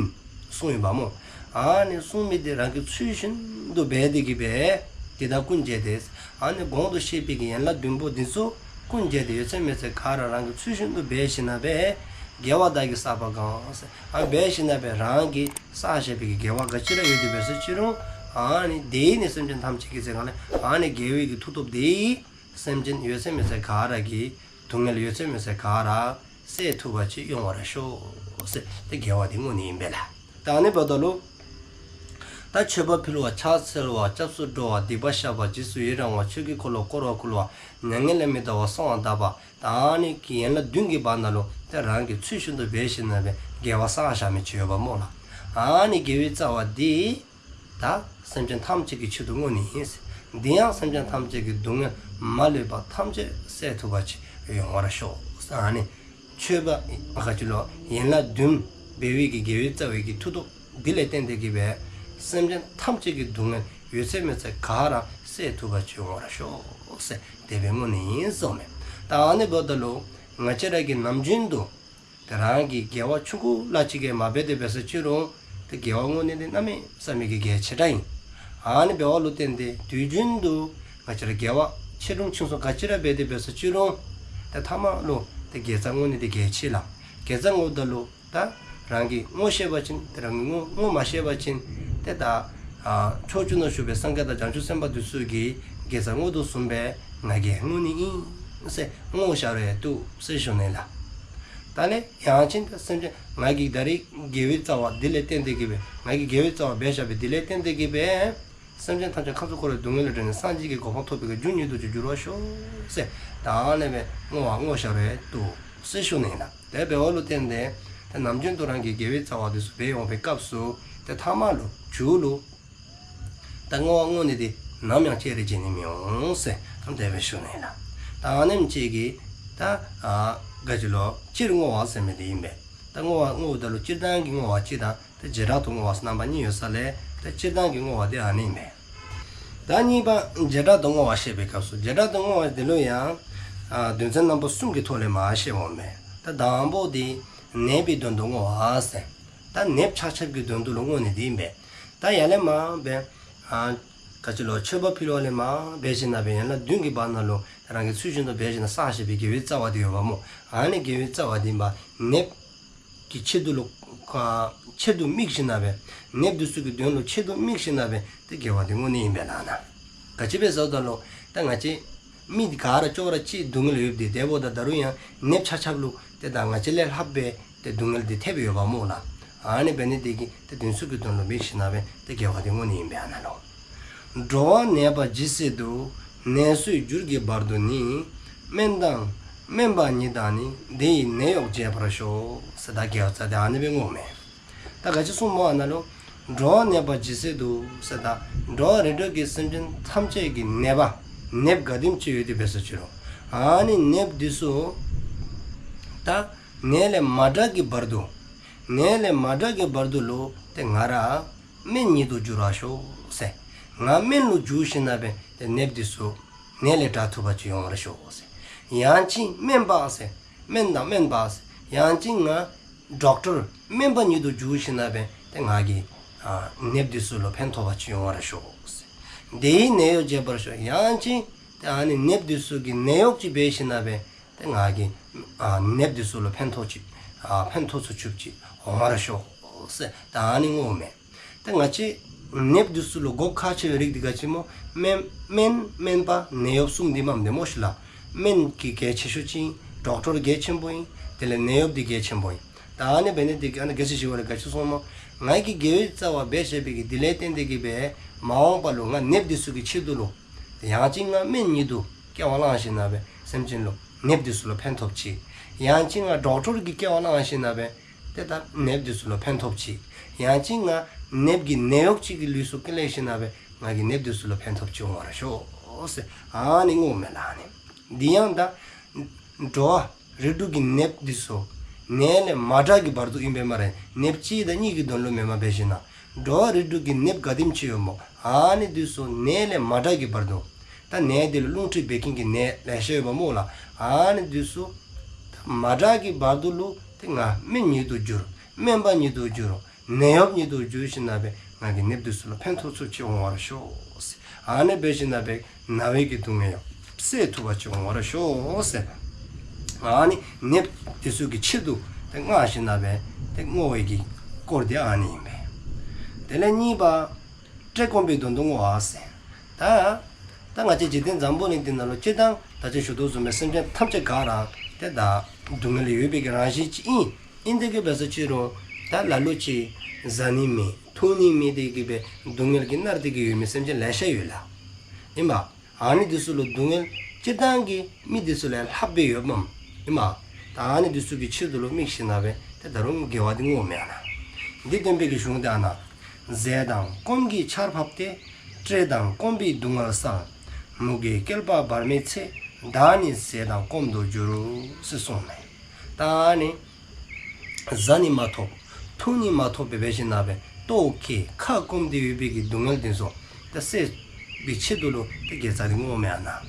གསུངས་ཡོདཔ་མོ། ཨ་ནི་གསུངས་མི་དེ་རང་གིས་ཚུལ་བཞིན་དུ་འབད་དེ་གི་སྦེ། དེ་དག་ཀུན་བྱས་ཏེ། ཨ་ནི་གོང་དུ་བཤད་པའི་གི་ཡན་ལག་བདུན་པོ་འདི་ཚུ་ཀུན་བྱས་ཏེ་ཡོད་ཚད་མེད་ཚད་ག་ར་རང་གིས་ཚུལ་བཞིན་དུ་འབད་ཞིནམ་ལས། དགེ་བ་བདག་གིས་བསགས་པ་གང་ཟེར། ཨ་འབད་ཞིནམ་ལས་རང་གིས་བསགས་བཞག་པའི་གི་དགེ་བ་ག་ཅི་ར་ཡོད་དེ་འབད་སོ་ཅི་རུང་། ཨ་ནི་དེས་ནི་སེམས་ཅན་ཐམས་ཅད་ཀྱི་ཟེར་ག་ལས། ཨ་ནི་དགེ་བའི་གི་མཐུ་སྟོབས་དེས་སེམས་ཅན་ཡོད་ཚད་མེད་ཚད་ག་ར་གི་སྡུག་བསྔལ་ཡོད་ཚད་མེད་ཚད་ག་ར་སེལ་ཐུབ་པ་ཅིག་ཡོང་བར་ཤོག་ཟེར། དེ་དགེ་བ་དེ་བསྔོ་ནི་ཨིན་པས་ལགས། ད་ཨ་ནི་འབདཝ་ད་ལུ། ད་མཆོད་པ་ཕུལ་བ། ཕྱག་འཚལ་བ། སྐྱབས་སུ་འགྲོ་བ། སྡིག་པ་བཤགས་པ། རྗེས་སུ་ཡི་རང་བ། ཆོས་ཀྱི་འཁོར་ལོ་བསྐོར་བར་བསྐུལ་བ། མྱ་ངན་ལས་མི་འདའ་བར་གསོལ་བ་བཏབ་པ། ད་ཨ་ནི་གི་ཡན་ལག་བདུན་གྱི་བར་ན་ལུ་ཏེ་རང་གིས་ཚུལ་བཞིན་དུ་འབད་ཞིནམ་ལས་དགེ་བ་བསགས་བཞག་མི་ཅིག་ཡོདཔ་མོ་ལགས། ཨ་ནི་དགེ་བའི་རྩ་བ་འདི་ད་སེམས་ཅན་ཐམས་ཅད་ཀྱི་ཆེད་དུ་བསྔོ་ནི་ཨིན། འདི་ཡང་སེམས་ཅན་ཐམས་ཅད་ཀྱི་སྡུག་བསྔལ་མ་ལུས་པ་ཐམས་ཅད་སེལ་ཐུབ་པ་ཅིག་ཡོང་བར་ཤོག། ཨ་ནི་མཆོད་པ་ག་ཅི་ལོ་ཡན་ལག་བདུན་འབད་བའི་གི་དགེ་བའི་རྩ་བའི་གི་མཐུ་སྟོབས་འདི་ལས་བརྟེན་ཏེ་གི་སྦེ་སེམས་ཅན་ཐམས་ཅད་ཀྱི་སྡུག་བསྔལ་ཡོད་ཚད་མེད་ཚད་ག་ར་སེལ་ཐུབ་པ་ཅིག་ཡོང་བར་ཤོག་ཟེར་དེ་སྦེ་བསྔོ་ནི་ཨིན་གསུངས་མས། ད་ཨ་ནི་འབདཝ་ད་ལུ་ང་བཅས་ར་གིས་ནམ་རྒྱུན་དུ་ཏེ་རང་གིས་དགེ་བ་ཆུང་ཀུ་ལ་ཅིག་གིས་མ་འབད་དེ་འབད་སོ་ཅི་རུང་ཏེ་དགེ་བ་བསྔོ་ནི་འདི་གནམ་མེད་ས་མེད་ཀྱི་གལ་ཆེ་དྲགས་ཨིན། ཨ་ནི་འབདཝ་ལུ་བརྟེན་ཏེ་དུས་རྒྱུན་དུ་ང་བཅས་ར་དགེ་བ་ཆེ་ཆུང་ཆུང་སུ་ག་ཅི་ར་འབད་དེ་འབད་སོ་ཅི་རུང་ཏེ་ཐ་མ་ལུ་ཏེ་དགེ་རྩ་བསྔོ་ནི་འདི་གལ་ཆེ་ལགས། དགེ་རྩ་བསྔོཝ་ད་ལུ་ད་རང་གིས་བསྔོ་ཤེས་པ་ཅིན་ཏེ་རང་གིས་བསྔོ་བསྔོ་མ་ཤེས་པ་ཅིན་ཏེ་ད་ཨ་ཕྱོགས་བཅུ་ན་བཞུགས་པའི་སངས་རྒྱས་དང་བྱང་ཆུབ་སེམས་དཔའ་འདི་ཚུ་གིས་དགེ་རྩ་བསྔོ་དོ་བཟུམ་སྦེ་ང་གིས་བསྔོ་ནི་ཨིན་ཟེར་བསྔོ་བཞག་རུང་བཏུབ་ཟེར་ཞུ་ནི་ལགས། ད་ལས་ཡང་ཅིན་ད་སེམས་ཅན་ང་གིས་ད་རིས་དགེ་བའི་རྩ་བ་འདི་ལས་བརྟེན་ཏེ་གི་སྦེ་ང་གིས་དགེ་བའི་རྩ་བ་འབད་བཞག་པའི་འདི་ལས་བརྟེན་ཏེ་གི་སྦེ་སེམས་ཅན་ཐམས་ཅད་ཁམས་གསུམ་འཁོར་བའི་སྡུག་བསྔལ་ལས་བསྒྲལ་ནས་སངས་རྒྱས་ཀྱི་གོ་འཕང་ཐོབ་པའི་གི་རྒྱུ་ཉིད་དུ་འགྱུར་བར་ཤོག་ཟེར་ད་ཨ་ནི་སྦེ་བསྔོ་བ་བསྔོ་བཞག་རུང་བཏུབ་ཟེར་ཞུ་ནི་ལགས། དེ་འབདཝ་ལུ་བརྟེན་ཏེ་ཏེ་ནམ་རྒྱུན་དུ་རང་གིས་དགེ་བའི་རྩ་བ་འདི་ཚུ་འབད་འོང་པའི་སྐབས་སུ་ཏེ་ཐ་མ་ལུ་མཇུག་ལུ་ད་བསྔོ་བ་བསྔོ་ནི་འདི་ནམ་ཡང་བརྗེད་རེ་བརྗེད་ནི་མི་འོང་ཟེར་ད་དེ་སྦེ་ཞུ་ནི་ལགས། ད་ཨ་ནེམ་ཅིག་གིས་ད་ཨ་ག་ཅི་ལོ་སྤྱིར་བསྔོ་བ་ཟེར་མི་འདི་ཨིན་པས། ད་བསྔོ་བ་བསྔོཝ་ད་ལུ་སྤྱིར་བཏང་གི་བསྔོ་བ་གཅིག་དང་ད་བྱེ་བྲག་ཏུ་བསྔོ་བ་ཟེར་རྣམ་པ་གཉིས་ཡོད་ས་ལས་ད་སྤྱིར་བཏང་གི་བསྔོ་བ་འདི་ཨ་ནི་ཨིན་པས། ད་གཉིས་པ་བྱེ་བྲག་ཏུ་བསྔོ་བ་བཤད་པའི་སྐབས་སུ་བྱེ་བྲག་ཏུ་བསྔོ་བ་འདི་ལུ་ཡང་ཨ་དོན་ཚན་རྣམ་པ་གསུམ་གྱི་ཐོག་ལས་མར་བཤད་འོང་མས། ད་དང་པོ་འདི་ནདཔ་གི་དོན་དུ་བསྔོ་བ་ཟེར། ད་ནདཔ་ཆ་ཁྱབ་ཀྱི་དོན་དུ་ལུ་བསྔོ་ནི་འདི་ཨིན་པས། ད་ཡར་ལས་མར་འབད་ཨ་ག་ཅི་ལོ་མཆོད་པ་ཕུལ་བ་ལས་མར་འབད་ཞིནམ་ལས་ཡན་ལག་བདུན་གྱི་བར་ན་ལུ་རང་གིས་ཚུལ་བཞིན་དུ་འབད་ཞིནམ་ལས་བསགས་བཞག་པའི་དགེ་བའི་རྩ་བ་འདི་ཡོདཔ་མོ། ཨ་ནི་དགེ་བའི་རྩ་བ་འདི་ཨིནམ་ནདཔ་གི་ཆེད་དུ་ལུ་ཨ་ཆེད་དུ་དམིགས་ཞིནམ་ལས་ནདཔ་འདི་ཚུ་གི་དོན་ལུ་ཆེད་དུ་དམིགས་ཞིནམ་ལས་ཏེ་དགེ་བ་འདི་བསྔོ་ནི་ཨིན་པས་ལགས་ན། ག་ཅི་སྦེ་ཟེར་བ་ཅིན་ད་ང་བཅས་མི་ག་ར་ཅོག་ར་གཅིག་སྡུག་བསྔལ་ཡོདཔ་འདི་དེ་འབདཝ་ད་ད་རུང་ཡང་ནདཔ་ཆ་ཁྱབ་ལུ་ཏེ་ད་ང་བཅས་ལས་ལྷག་པའི་ཏེ་སྡུག་བསྔལ་འདི་ཐེབས་ཡོདཔ་མོ་ལགས། ཨ་ནི་འབད་ནི་འདི་གིས་ཏེ་དེ་ཚུ་གི་དོན་ལུ་དམིགས་ཞིནམ་ལས་ཏེ་དགེ་བ་འདི་བསྔོ་ནི་ཨིན་པས་ཨ་ན་ལུ། འགྲོ་བ་ནད་པ་ཇི་སྲིད་དུ། ནད་སོས་གྱུར་གྱི་བར་དུ་ནི། སྨན་དང་སྨན་པ་ཉིད་དང་ནི། དེ་ཡི་ནད་གཡོག་བྱེད་པར་ཤོག་ཟེར་ད་དགེ་བའི་རྩ་འདི་ཨ་ནི་སྦེ་བསྔོཝ་མས། ད་ག་ཅི་གསུངསམ་མོ་ཨ་ན་ལུ། འགྲོ་བ་ནད་པ་ཇི་སྲིད་དུ་ཟེར་ད་འགྲོ་བ་རིགས་དྲུག་གི་སེམས་ཅན་ཐམས་ཅད་ཀྱི་ནད་པ་ནདཔ་ག་དེམ་ཅིག་ཡོད་དེ་འབད་སོ་ཅི་རུང་ཨ་ནི་ནདཔ་འདི་ཚུ་ད་ནད་ལས་མ་དྲག་གི་བར་དུ་ནད་ལས་མ་དྲག་གི་བར་དུ་ལུ་ཏེ་ང་ར་སྨན་ཉིད་དུ་འགྱུར་བར་ཤོག་ཟེར། ང་སྨན་ལུ་འགྱུར་ཞིནམ་ལས་ཏེ་ནདཔ་འདི་ཚུ་ནད་ལས་དྲག་ཐུབ་པ་ཅིག་ཡོང་བར་ཤོག་ཟེར། ཡང་ཅིན་སྨན་པ་ཟེར། སྨན་དང་སྨན་པ་ཟེར། ཡང་ཅིན་ང་ཌོག་ཊར་སྨན་པ་ཉིད་དུ་འགྱུར་ཞིནམ་ལས་ཏེ་ང་གིས་ཨ་ནདཔ་འདི་ཚུ་ལུ་ཕན་ཐོགས་པ་ཅིག་ཡོང་བར་ཤོག་ཟེར། དེ་ཡི་ནད་གཡོག་བྱེད་པར་ཤོག། ཡང་ཅིན་ཏེ་ཨ་ནི་ནདཔ་འདི་ཚུ་གི་ནད་གཡོག་ཅིག་འབད་ཞིནམ་ལས་ཏེ་ང་གིས་ཨ་ནདཔ་འདི་ཚུ་ལུ་ཕན་ཐོགས་ཅིག་ཨ་ཕན་ཐོགས་ཚུགསཔ་ཅིག་འོང་བར་ཤོག་ཟེར་ད་ཨ་ནི་བསྔོཝ་མས། ཏེ་ང་བཅས་ནདཔ་འདི་ཚུ་ལུ་དགོཔ་ཁག་ཆེ་བའི་རིགས་འདི་ག་ཅི་སྨོ། སྨན་སྨན་སྨན་པ་ནད་གཡོག་གསུམ་འདི་མས་དེ་མོ་ཤིག་ལགས། སྨན་གྱི་གལ་ཆེ་ཤོས་ཅིག་ཨིན། ཌོག་ཊར་གལ་ཆེན་པོ་ཨིན། དེ་ལས་ནད་གཡོགཔ་འདི་གལ་ཆེན་པོ་ཨིན། ད་ཨ་ནི་འབད་ནི་འདི་གིས་ཨ་ནི་རྒྱལ་སྲས་ཞི་བ་ལྷ་གིས་ག་ཅི་གསུངསམ་སྨོ། ང་གིས་དགེ་བའི་རྩ་བ་འབད་བཞག་པའི་གི་འདི་ལས་བརྟེན་ཏེ་གི་སྦེ་མ་འོངས་པ་ལུ་ང་ནདཔ་འདི་ཚུ་གི་ཆེད་དུ་ལུ་ཡང་ཅིན་ང་སྨན་ཉིད་དུ་སྐྱེ་བ་བླངས་ཞིནམ་ལས་སེམས་ཅན་ལུ་ནདཔ་འདི་ཚུ་ལུ་ཕན་ཐོགས་ཅིག། ཡང་ཅིན་ང་ཌོག་ཊར་གྱི་སྐྱེ་བ་བླངས་ཞིནམ་ལས་ཏེ་ད་ནདཔ་འདི་ཚུ་ལུ་ཕན་ཐོགས་ཅིག། ཡང་ཅིན་ང་ནདཔ་གི་ནད་གཡོག་ཅིག་གི་ལུས་སུ་སྐྱེ་ལེགས་ཞིནམ་ལས་ང་གིས་ནདཔ་འདི་ཚུ་ལུ་ཕན་ཐོགས་ཅིག་འོང་བར་ཤོག་ཟེར་ཨ་ནི་བསྔོཝ་མས་ལགས་ནི། འདི་ཡང་ད་འགྲོ་བ་རིགས་དྲུག་གི་ནདཔ་འདི་ཚུ་ ནད་ལས་མ་དྲག་གི་བར་དུ་ཨིན་པས་སྨ་རེ། ནདཔ་གཅིག་དང་གཉིས་ཀྱི་དོན་ལུ་མེནམ་འབད་ཞིན་ན་འགྲོ་བ་རིགས་དྲུག་གི་ནདཔ་ག་དེམ་ཅིག་ཡོདཔ་སྨོ། ཨ་ནི་འདི་ཚུ་ནད་ལས་མ་དྲག་གི་བར་དུ། ད་ནད་འདི་ལུ་རླུང་མཁྲིས་བད་ཀན་གྱི་ནད་ལེ་ཤ་ཡོདཔ་སྨོ་ལགས། ཨ་ནི་འདི་ཚུ་ད་མ་དྲག་གི་བར་དུ་ལུ་ཏེ་ང་སྨན་ཉིད་དུ་འགྱུར། སྨན་པ་ཉིད་དུ་འགྱུར། ནད་གཡོགཔ་ཉིད་དུ་འགྱུར་ཞིན་ན་སྦེ་ང་གིས་ནདཔ་འདི་ཚུ་ལུ་ཕན་ཐོགས་ཚུགསཔ་ཅིག་འོང་བར་ཤོག་ཟེར། ཨ་ནི་འབད་ཞིན་ན་སྦེ་ན་བའི་གི་སྡུག་བསྔལ་ཡང་བསལ་ཐུབ་པ་ཅིག་འོང་བར་ཤོག་ཟེར། ཨ་ནི་ནདཔ་འདི་ཚུ་གི་ཆེད་དུ་ཏེ་བསྔོ་ཞིན་ན་སྦེ་ཏེ་བསྔོ་བའི་གི་སྐོར་འདི་ཨ་ནི་ཨིན་པས། དེ་ལས་གཉིས་པ། བཀྲེས་སྐོམ་པའི་དོན་དུ་བསྔོ་བ་ཟེར། ད་ད་ང་བཅས་འཇིག་རྟེན་འཛམ་བུ་གླིང་འདི་ནང་ལུ་སྤྱིར་བཏང་ད་ཅི་ཞུ་དོ་བཟུམ་སྦེ་སེམས་ཅན་ཐམས་ཅད་ག་ར་ཏེ་ད་སྡུག་བསྔལ་ཡོད་པའི་གི་རང་བཞིན་ཅིག་ཨིན། ཨིན་དེ་གིས་འབད་ས་ཅི་རུང་ད་ལ་ལུ་ཅིག་བཟའ་ནི་མེད་འཐུང་ནི་མེད་དེ་གིས་སྦེ་སྡུག་བསྔལ་གྱིས་མནར་ཏེ་གི་ཡོད་མི་སེམས་ཅན་ལེ་ཤ་ཡོད་ལགས། ཨིན་པས། ཨ་ནི་འདི་ཚུ་ལུ་སྡུག་བསྔལ་སྤྱིར་བཏང་གི་མི་འདི་ཚུ་ལས་ལྷག་སྦེ་ཡོདཔ་མས། ཨིན་པས། ད་ཨ་ནི་འདི་ཚུ་གི་ཆེད་དུ་ལུ་དམིགས་ཞིན་ན་སྦེ་ཏེ་ད་རུང་དགེ་བ་འདི་བསྔོཝ་མས་ཨ་ནཱ། འདི་སྟོན་པའི་གི་གཞུང་འདི་ཨ་ནཱ། ཟས་དང་སྐོམ་གྱི་ཆར་ཕབ་སྟེ། བཀྲེས་དང་སྐོམ་པའི་སྡུག་བསྔལ་བསལ། མུ་གེའི་བསྐལ་པ་བར་མའི་ཚེ། བདག་ནི་ཟས་དང་སྐོམ་དུ་གྱུར། ཟེར་གསུངསམ་མས། ད་ཨ་ནི་བཟའ་ནི་མ་ཐོབ་འཐུང་ནི་མ་ཐོབ་སྦེ་འབད་ཞིན་ན་སྦེ་ལྟོཝ་བཀྱེས་ཁ་སྐོམ་སྟེ་ཡོད་པའི་གི་སྡུག་བསྔལ་འདི་ཚུ་ཏེ་བསལ་བའི་ཆེད་དུ་ལུ་ཏེ་དགེ་རྩ་འདི་བསྔོཝ་མས་ཨ་ནཱ།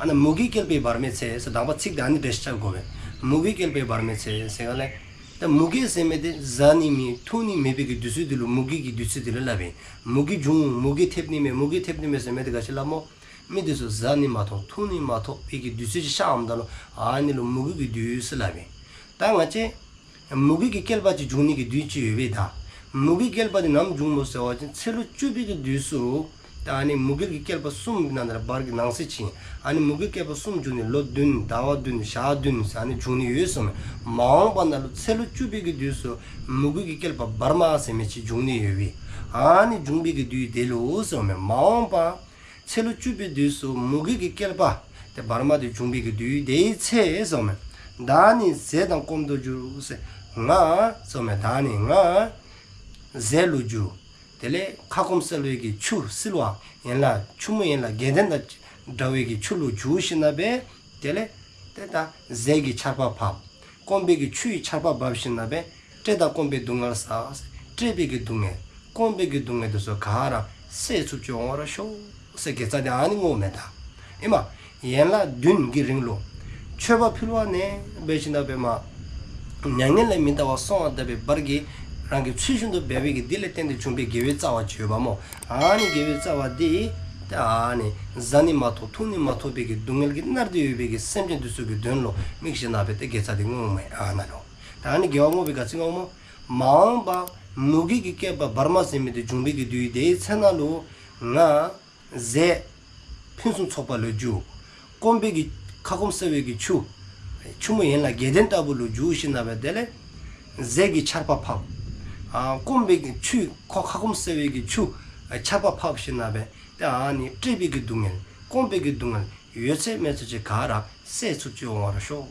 ཨ་ནཱ་མུ་གེའི་བསྐལ་པའི་བར་མའི་ཚེ་ཟེར་དང་པ་ཚིག་འདི་ཨ་ནི་སྦེ་ཤེས་དགོ་པས། མུ་གེའི་བསྐལ་པའི་བར་མའི་ཚེ་ཟེར་ག་ལས། ད་མུ་གེ་ཟེར་མི་འདི་བཟའ་ནི་མེད་འཐུང་ནི་མེད་པའི་གི་དུས་ཚོད་འདི་ལུ་མུ་གེ་གི་དུས་ཚོད་འདི་ལུ་སླབ་ཨིན། མུ་གེ་འབྱུང་མུ་གེ་ཐེབས་ནི་མས་མུ་གེ་ཐེབས་ནི་མས་ཟེར་མི་འདི་ག་ཅི་སླབ་སྨོ། མི་འདི་ཚུ་བཟའ་ནི་མ་ཐོབ་འཐུང་ནི་མ་ཐོབ་པའི་གི་དུས་ཚོད་ཅིག་ཤརཝ་ད་ལུ་ཨ་ནི་ལུ་མུ་གེ་གི་དུས་ཟེར་སླབ་ཨིན། ད་ང་བཅས་མུ་གེ་གི་བསྐལ་པ་ཅིག་འབྱུང་ནི་གི་དུས་ཅིག་ཡོད་པས་ད། མུ་གེ་བསྐལ་པ་འདི་ནམ་འབྱུངམ་སྨོ་ཟེར་བ་ཅིན་ཚེ་ལོ་བཅུ་པའི་གི་དུས་སུ། ད་ཨ་ནི་མུ་གེ་གི་བསྐལ་པ་གསུམ་གྱི་ནང་ན་བར་གྱི་ནང་གསེས་ཅིག་ཨིན། ཨ་ནི་མུ་གེ་བསྐལ་པ་གསུམ་འབྱུང་ནི་ལོ་བདུན་ཟླ་བ་བདུན་ཞག་བདུན་ཟེར་ཨ་ནི་འབྱུང་ནི་ཡོད་གསུངསམ་མས། མ་འོངས་པ་ནང་ལུ་ཚེ་ལོ་བཅུ་པའི་གི་དུས་སུ་མུ་གེ་གི་བསྐལ་པ་བར་མ་ཟེར་མི་ཅིག་འབྱུང་ནི་ཡོད་པས། ཨ་ནི་འབྱུང་པའི་གི་དུས་དེ་ལུ་གསུངསམ་མས། མ་འོངས་པ་ཚེ་ལོ་བཅུ་པའི་དུས་སུ་མུ་གེ་གི་བསྐལ་པ་ཏེ་བར་མ་དེ་འབྱུང་པའི་གི་དུས་དེའི་ཚེ་གསུངསམ་མས། བདག་ནི་ཟས་དང་སྐོམ་དུ་གྱུར་ཟེར། ང་གསུངསམ་མས། བདག་ནི་ང་ཟས་ལུ་འགྱུར། དེ་ལས་ཁ་སྐོམ་སེལ་བའི་གི་ཆུ་བསིལ་བ་ཡན་ལག་ཆུ་མོ་ཡན་ལག་བརྒྱད་ལྡན་དང་འདྲ་བའི་གི་ཆུ་ལུ་འགྱུར་ཞིནམ་ལས་དེ་ལས་དེ་དང་ཟས་ཀྱི་ཆར་པ་ཕབ། སྐོམ་པའི་གི་ཆུ་ཡི་ཆར་པ་ཕབ་ཞིནམ་ལས་བཀྲེས་དང་སྐོམ་པའི་སྡུག་བསྔལ་བསལ། བཀྲེས་པའི་གི་སྡུག་བསྔལ་སྐོམ་པའི་གི་སྡུག་བསྔལ་དེ་ཚུ་ག་ར་བསལ་ཚུགསཔ་ཅིག་འོང་བར་ཤོག་ཟེར་དགེ་རྩ་དེ་ཨ་ནི་བསྔོཝ་མས་ད། ཨིན་མས། ཡན་ལག་བདུན་གྱི་རིང་ལུ་མཆོད་པ་ཕུལ་བ་ནས་འབད་ཞིནམ་ལས་མ་མྱ་ངན་ལས་མི་འདའ་བར་སོང་བ་ད་བའི་བར་གྱི་རང་གིས་ཚུལ་བཞིན་དུ་འབད་བའི་གི་དེ་ལས་བརྟེན་ཏེ་བྱུང་བའི་དགེ་བའི་རྩ་བ་ཅིག་ཡོདཔ་སྨོ། ཨ་ནི་དགེ་བའི་རྩ་བ་དེ་ད་ཨ་ནི་བཟའ་ནི་མ་ཐོབ་འཐུང་ནི་མ་ཐོབ་པའི་གི་སྡུག་བསྔལ་གྱིས་མནར་ཏེ་ཡོད་པའི་གི་སེམས་ཅན་དེ་ཚུ་གི་དོན་ལུ་དམིགས་ཞིནམ་ལས་དེ་དགེ་རྩ་དེ་བསྔོཝ་མས་ཨ་ནཱ་ལུ། ད་ཨ་ནི་དགེ་བ་བསྔོ་བའི་ག་ཅི་བསྔོཝ་སྨོ། མ་འོངས་པ་མུ་གེ་གི་བསྐལ་པ་བར་མ་ཟེར་མི་དེ་འབྱུང་པའི་གི་དུས་དེའི་ཚེ་ན་ལུ་ང་ཟས་ཕུན་སུམ་ཚོགས་པ་ལུ་འགྱུར། སྐོམ་པའི་གི་ཁ་སྐོམ་སེལ་བའི་གི་ཆུ་ཆུ་མོ་ཡན་ལག་བརྒྱད་ལྡན་ལྟ་བུ་ལུ་འགྱུར་ཞིནམ་ལས་དེ་ལས་ཟས་ཀྱི་ཆར་པ་ཕབ། ཨ་སྐོམ་པའི་གི་ཆུ་ཁ་ཁ་སྐོམ་སེལ་བའི་གི་ཆུ་ཆར་པ་ཕབ་ཞིནམ་ལས་དེ་ཨ་ནི་བཀྲེས་པའི་གི་སྡུག་བསྔལ་སྐོམ་པའི་གི་སྡུག་བསྔལ་ཡོད་ཚད་མེད་ཚད་ཅིག་ག་ར་བསལ་ཚུགསཔ་ཅིག་འོང་བར་ཤོག་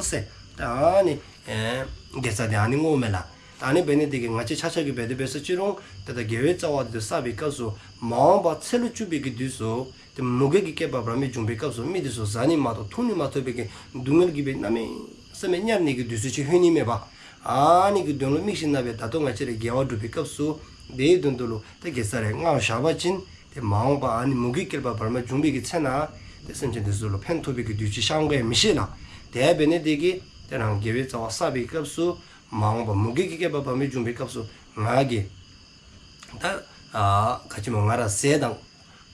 ཟེར། ད་ཨ་ནི་ཨེ་དགེ་རྩ་དེ་ཨ་ནི་བསྔོཝ་མས་ལགས། ད་ཨ་ནི་འབད་ནི་དེ་གིས་ང་བཅས་ཆ་ཁྱབ་ཀྱིས་འབད་དེ་འབད་ས་ཅི་རུང་དེ་ད་དགེ་བའི་རྩ་བ་དེ་བསགས་པའི་སྐབས་སུ་མ་འོངས་པ་ཚེ་ལོ་བཅུ་པའི་གི་དུས་སུ་དེ་མུ་གེ་གི་བསྐལ་པ་བར་མའི་འབྱུང་པའི་སྐབས་སུ་མི་དེ་ཚུ་བཟའ་ནི་མ་ཐོབ་འཐུང་ནི་མ་ཐོབ་པའི་གི་སྡུག་བསྔལ་གྱིས་སྦེ་གནམ་མེད་ས་མེད་དམྱལ་ནི་གི་དུས་ཚོད་ཅིག་ལྷོད་ནི་མས་པ། ཨ་ནི་གི་དོན་ལུ་དམིགས་ཞིནམ་ལས་ད་ལྟོ་ང་བཅས་ར་དགེ་བ་སྒྲུབ་པའི་སྐབས་སུ་དེའི་དོན་དུ་ལུ་དེ་དགེ་རྩ་རེ་བསྔོ་བཞག་པ་ཅིན་དེ་མ་འོངས་པ་ཨ་ནི་མུ་གེ་བསྐལ་པ་བར་མ་འབྱུང་པའི་གི་ཚེ་ན་དེ་སེམས་ཅན་དེ་ཚུ་ལུ་ཕན་ཐོགས་པའི་གི་དུས་ཅིག་ཤར་འོང་ག་མི་ཤེས་ལགས། དེ་འབད་ནི་དེ་གིས་དེ་རང་དགེ་བའི་རྩ་བ་བསགས་པའི་སྐབས་སུ་མ་འོངས་པ་མུ་གེ་གི་བསྐལ་པ་བར་མའི་འབྱུང་པའི་སྐབས་སུ་ང་གིས་ད་ཨ་ག་ཅི་སྨོ་ང་ར་ཟས་དང་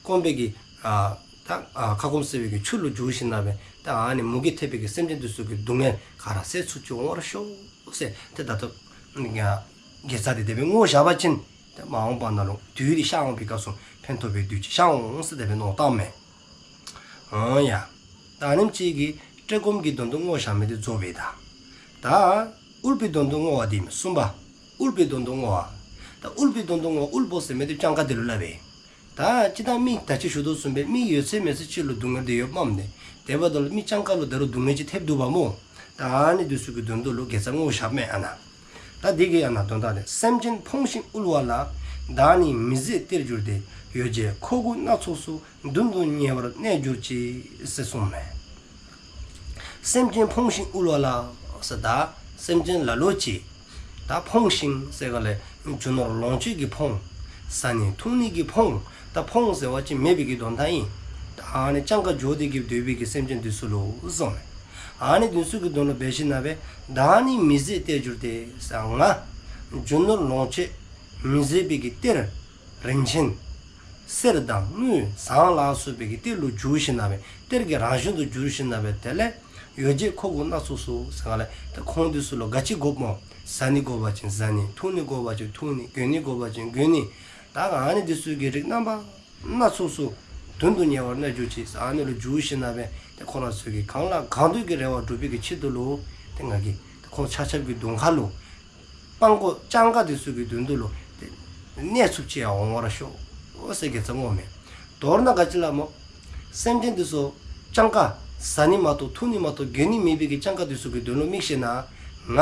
སྐོམ་པའི་གི་ཨ་ད་ཨ་ཁ་སྐོམ་སེལ་བའི་གི་ཆུ་ལུ་འགྱུར་ཞིནམ་ལས་ད་ཨ་ནི་མུ་གེ་ཐེབས་པའི་གི་སེམས་ཅན་དེ་ཚུ་གི་སྡུག་བསྔལ་ག་ར་བསལ་ཚུགསཔ་ཅིག་འོང་བར་ཤོག་ཟེར་དེ་ད་ལྟོ་དགེ་རྩ་དེ་དེ་སྦེ་བསྔོ་བཞག་པ་ཅིན་དེ་མ་འོངས་པ་ནང་ལུ་དུས་དེ་ཤར་འོང་པའི་སྐབས་སུ་ཕན་ཐོགས་པའི་དུས་ཅིག་ཤར་འོང་ཟེར་དེ་སྦེ་མནོ་བསམ་བཏངམ་མས། འོང་ཡ། ད་ཨ་ནེམ་ཅིག་གིས་བཀྲེས་སྐོམ་གྱི་དོན་དུ་བསྔོ་བཞག་མི་དེ་རྫོགས་པས་ད། ད་དབུལ་པོའི་དོན་དུ་བསྔོ་བ་དེ་ཨིན་མས། གསུམ་པ། དབུལ་པོའི་དོན་དུ་བསྔོ་བ། ད་དབུལ་པོའི་དོན་དུ་བསྔོ་བ་དབུལ་པོ་ཟེར་མི་དེ་སྤྱང་ཀ་དེ་ལུ་སླབ་པས། ད་ཅི་ད་མི་ད་ཅི་ཞུ་དོ་བཟུམ་སྦེ་མི་ཡོད་ཚད་མེད་ཚད་ཅིག་ལུ་སྡུག་བསྔལ་དེ་ཡོདཔ་མས་ཏེ། དེ་འབདཝ་ད་ལུ་མི་སྤྱང་ཀ་ལུ་ད་རུང་སྡུག་བསྔལ་ཅིག་ཐེབས་འདུག་པ་སྨོ། ད་ཨ་ནི་དེ་ཚུ་གི་དོན་དུ་ལུ་དགེ་རྩ་བསྔོ་བཞགཔ་མས་ཨ་ནཱ། ད་དེ་གི་ཨ་ནཱ་དོན་དག་དེ། སེམས་ཅན་ཕོངས་ཤིང་དབུལ་བ་ལ། བདག་ནི་མི་བཟད་སྟེར་འགྱུར་ཏེ། ཡོ་བྱད་མཁོ་དགུ་སྣ་ཚོགས་སུ། མདུན་དུ་ཉེ་བར་གནས་གྱུར་ཅིག་ཟེར་གསུངསམ་མས། སེམས་ཅན་ཕོངས་ཤིང་དབུལ་བ་ལ་ཟེར་ད། སེམས་ཅན་ལ་ལུ་ཅིག་ད་ཕོངས་ཤིང་ཟེར་ག་ལས་རྒྱུ་ནོར་ལོངས་སྤྱོད་ཀྱིས་ཕོངས། བཟའ་ནི་འཐུང་ནི་གིས་ཕོངས། ད་ཕོངས་ཟེར་བ་ཅིན་མེད་པའི་གི་དོན་དག་ཨིན། ད་ཨ་ནི་སྤྱང་ཀ་འགྱོ་སྟེ་གི་སྡོད་པའི་གི་སེམས་ཅན་འདི་ཚུ་ལུ་གསུངས་མས། ཨ་ནི་འདི་ཚུ་གི་དོན་ལུ་འབད་ཞིནམ་ལས་བདག་ནི་མི་བཟད་གཏེར་གྱུར་ཏེ་ཟེར། ང་རྒྱུ་ནོར་ལོངས་སྤྱོད་མི་ཟད་པའི་གི་གཏེར་རིན་ཆེན་གསེར་དང་དངུལ་ཟངས་ལ་སོགས་པའི་གི་གཏེར་ལུ་འགྱུར་ཞིནམ་ལས་གཏེར་གྱི་རང་བཞིན་དུ་འགྱུར་ཞིནམ་ལས་དེ་ལས་ཡོ་བྱད་མཁོ་དགུ་སྣ་ཚོགས་སུ་ཟེར་ག་ལས་ད་ཁོང་འདི་ཚུ་ལུ་ག་ཅི་དགོཔ་སྨོ། བཟའ་ནི་དགོ་པ་ཅིན་བཟའ་ནི། འཐུང་ནི་དགོ་པ་ཅིན་འཐུང་ནི། གྱོན་ནི་དགོ་པ་ཅིན་གྱོན་ནི། ད་ཨ་ནི་འདི་ཚུ་གི་རིགས་རྣམ་པ་སྣ་ཚོགས་སུ་དོན་དུ་གཉེར་བར་གནོད་གྱུར་ཅིག་ཨ་ནི་ལུ་འགྱུར་ཞིནམ་ལས་ཏེ་ཁོང་ར་ཚུ་གིས་གང་ལ་གང་འདོད་ཀྱི་རེ་བ་སྒྲུབ་པའི་གི་ཆེད་དུ་ལུ་ཏེ་ང་གིས་ཏེ་ཁོང་ཆ་ཁྱབ་ཀྱི་གདོང་ཁ་ལུ་སྤྱང་ཀོ་སྤྱང་ཀ་འདི་ཚུ་གི་དོན་དུ་ལུ་ཏེ་གནས་ཚུགསཔ་ཅིག་ཡང་འོང་བར་ཤོག་ཟེར་དགེ་རྩ་བསྔོཝ་མས། མདོར་ན་ག་ཅི་ལ་སྨོ། སེམས་ཅན་འདི་ཚུ་སྤྱང་ཀ་བཟའ་ནི་མ་གཏོགས་འཐུང་ནི་མ་གཏོགས་གྱོན་ནི་མེད་པའི་གི་སྤྱང་ཀ་འདི་ཚུ་གི་དོན་ལུ་དམིགས་ཞིནམ་ལས་ང་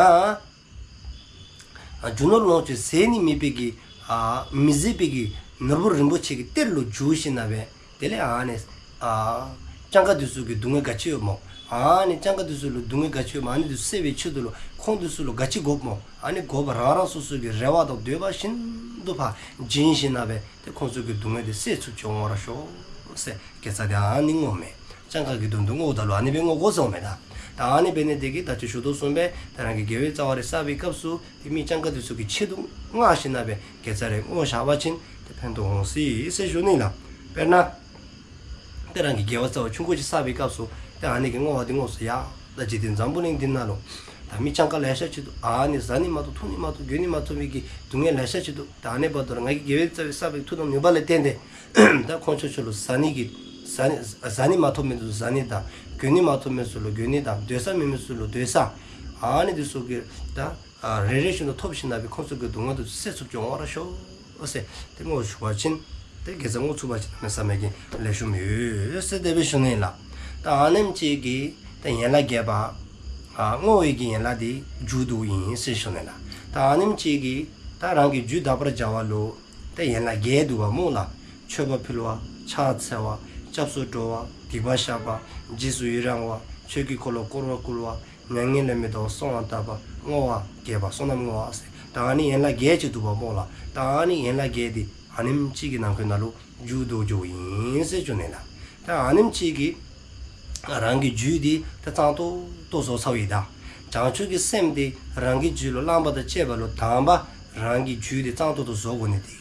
རྒྱུ་ནོར་ལོངས་སྤྱོད་ཟད་ནི་མེད་པའི་གི་ཨ་མི་ཟད་པའི་གི་ནོར་བུ་རིན་པོ་ཆེ་གི་གཏེར་ལུ་འགྱུར་ཞིནམ་ལས་དེ་ལས་ཨ་ནི་ཨ་སྤྱང་ཀ་འདི་ཚུ་གི་སྡུག་བསྔལ་ག་ཅི་ཡོདཔ་སྨོ། ཨ་ནི་སྤྱང་ཀ་འདི་ཚུ་ལུ་སྡུག་བསྔལ་ག་ཅི་ཡོདཔ་སྨོ། ཨ་ནི་འདི་ཚུ་སེལ་བའི་ཆེད་དུ་ལུ་ཁོང་འདི་ཚུ་ལུ་ག་ཅི་དགོཔ་སྨོ། ཨ་ནི་དགོ་པ་རང་རང་སོ་སོ་གི་རེ་བ་དང་འདོད་པ་བཞིན་དུ་ཕར་སྦྱིན་ཞིནམ་ལས་ཏེ་ཁོང་ཚུ་གི་སྡུག་བསྔལ་འདི་སེལ་ཚུགསཔ་ཅིག་འོང་བར་ཤོག་ཟེར་དགེ་རྩ་འདི་ཨ་ནི་བསྔོཝ་མས། སྤྱང་ཀ་གི་དོན་དུ་བསྔོཝ་ད་ལུ་ཨ་ནི་སྦེ་བསྔོ་དགོ་ཟེརཝ་མས་ད། ད་ཨ་ནི་འབད་ནི་དེ་གིས་ད་ཅི་ཞུ་དོ་བཟུམ་སྦེ་ད་རང་གིས་དགེ་བའི་རྩ་བ་རེ་བསགས་པའི་སྐབས་སུ་ཏེ་མི་སྤྱང་ཀ་འདི་ཚུ་གི་ཆེད་དུ་བསྔགས་ཞིནམ་ལས་དགེ་རྩ་རེ་བསྔོ་བཞག་པ་ཅིན་ཏེ་ཕན་ཐོགས་འོང་སྲིད་ཟེར་ཞུ་ནི་ལགས། དཔེར་ན་ཏེ་རང་གིས་དགེ་བའི་རྩ་བ་ཆུང་ཀུ་ཅིག་བསགས་པའི་སྐབས་སུ་ཏེ་ཨ་ནི་གི་བསྔོ་བ་འདི་བསྔོ་ས་ཡ། ད་འཇིག་རྟེན་འཛམ་བུ་གླིང་འདི་ནང་ལུ་ད་མི་སྤྱང་ཀ་ལེ་ཤ་ཅིག་འདུག། ཨ་ནི་བཟའ་ནི་མ་གཏོགས་འཐུང་ནི་མ་གཏོགས་གྱོན་ནི་མ་ཐོབ་པའི་གི་སྡུག་བསྔལ་ལེ་ཤ་ཅིག་འདུག། ད་ཨ་ནི་འབདཝ་ད་ལུ་ང་གིས་དགེ་བའི་རྩ་བའི་མཐུ་དང་ནུས་པ་ལས་བརྟེན་ཏེ་ད་ཁོང་ཚུ་ཚུ་ལུ་བཟའ་ནི་གི་བཟའ་ནི་བཟའ་ནི་མ་ཐོབ་མི་ཚུ་བཟའ་ནི་དང་གྱོན་ནི་མ་ཐོབ་མི་ཚུ་ལུ་གྱོན་ནི་དང་སྡོད་ས་མེད་མི་ཚུ་ལུ་སྡོད་ས་ཨ་ནི་འདི་ཚུ་གི་ད་ཨ་རེ་རེ་བཞིན་དུ་ཐོབ་ཞིནམ་ལས་ཁོང་ཚུ་གི་སྡུག་བསྔལ་འདི་ཚུ་སེལ་ཚུགསཔ་ཅིག་འོང་བར་ཤོག་ཟེར་ཏེ་བསྔོ་ཚུགས་པ་ཅིན་ཏེ་དགེ་རྩ་བསྔོ་ཚུགས་པ་ཅིན་གནམ་མེད་ས་མེད་ཀྱི་ལེགས་ཤོམ་ཡོད་ཟེར་དེ་སྦེ་ཞུ་ནི་ལགས། ད་ཨ་ནེམ་ཅིག་གིས་ད་ཡན་ལག་བརྒྱད་པ་ཨ་བསྔོ་བའི་གི་ཡན་ལག་འདི་མཇུག་བསྡུཝ་ཨིན་ཟེར་ཞུ་ནི་ལགས། ད་ཨ་ནེམ་ཅིག་གིས་ད་རང་གི་རྒྱུད་དག་པར་བྱ་བ་ལུ་ད་ཡན་ལག་བརྒྱད་འདུག་པ་སྨོ་ལགས། མཆོད་པ་ཕུལ་བ། ཕྱག་འཚལ་བ། སྐྱབས་སུ་འགྲོ་བ། སྡིག་པ་བཤགས་པ། རྗེས་སུ་ཡི་རང་བ། ཆོས་ཀྱི་འཁོར་ལོ་བསྐོར་བ་བསྐུལ་བ། མྱ་ངན་ལས་མི་འདའ་བར་གསོལ་བ་བཏབ་པ། བསྔོ་བ་རྒྱས་པ། བསོད་ནམས་བསྔོ་བ་ཟེར། ད་ཨ་ནི་ཡན་ལག་བརྒྱད་ཅིག་འདུག་པ་སྨོ་ལགས། ད་ཨ་ནི་ཡན་ལག་བརྒྱད་འདི་ཨ་ནེམ་ཅིག་གི་ནང་འཁོད་ནང་ལུ་མཇུག་བསྡུ་འགྱོཝ་ཨིན་ཟེར་ཞུ་ནི་ལགས། ད་ཨ་ནེམ་ཅིག་གིས་རང་གི་རྒྱུད་འདི་ད་གཙང་ཏོག་ཏོ་བཟོ་ཚརཝ་ཨིན་ད། བྱང་ཆུབ་ཀྱི་སེམས་འདི་རང་གི་རྒྱུད་ལུ་བླངས་པ་དང་བཅས་པ་ལུ་དང་པ་རང་གི་རྒྱུད་འདི་གཙང་ཏོག་ཏོ་བཟོ་དགོ་ནི་འདི།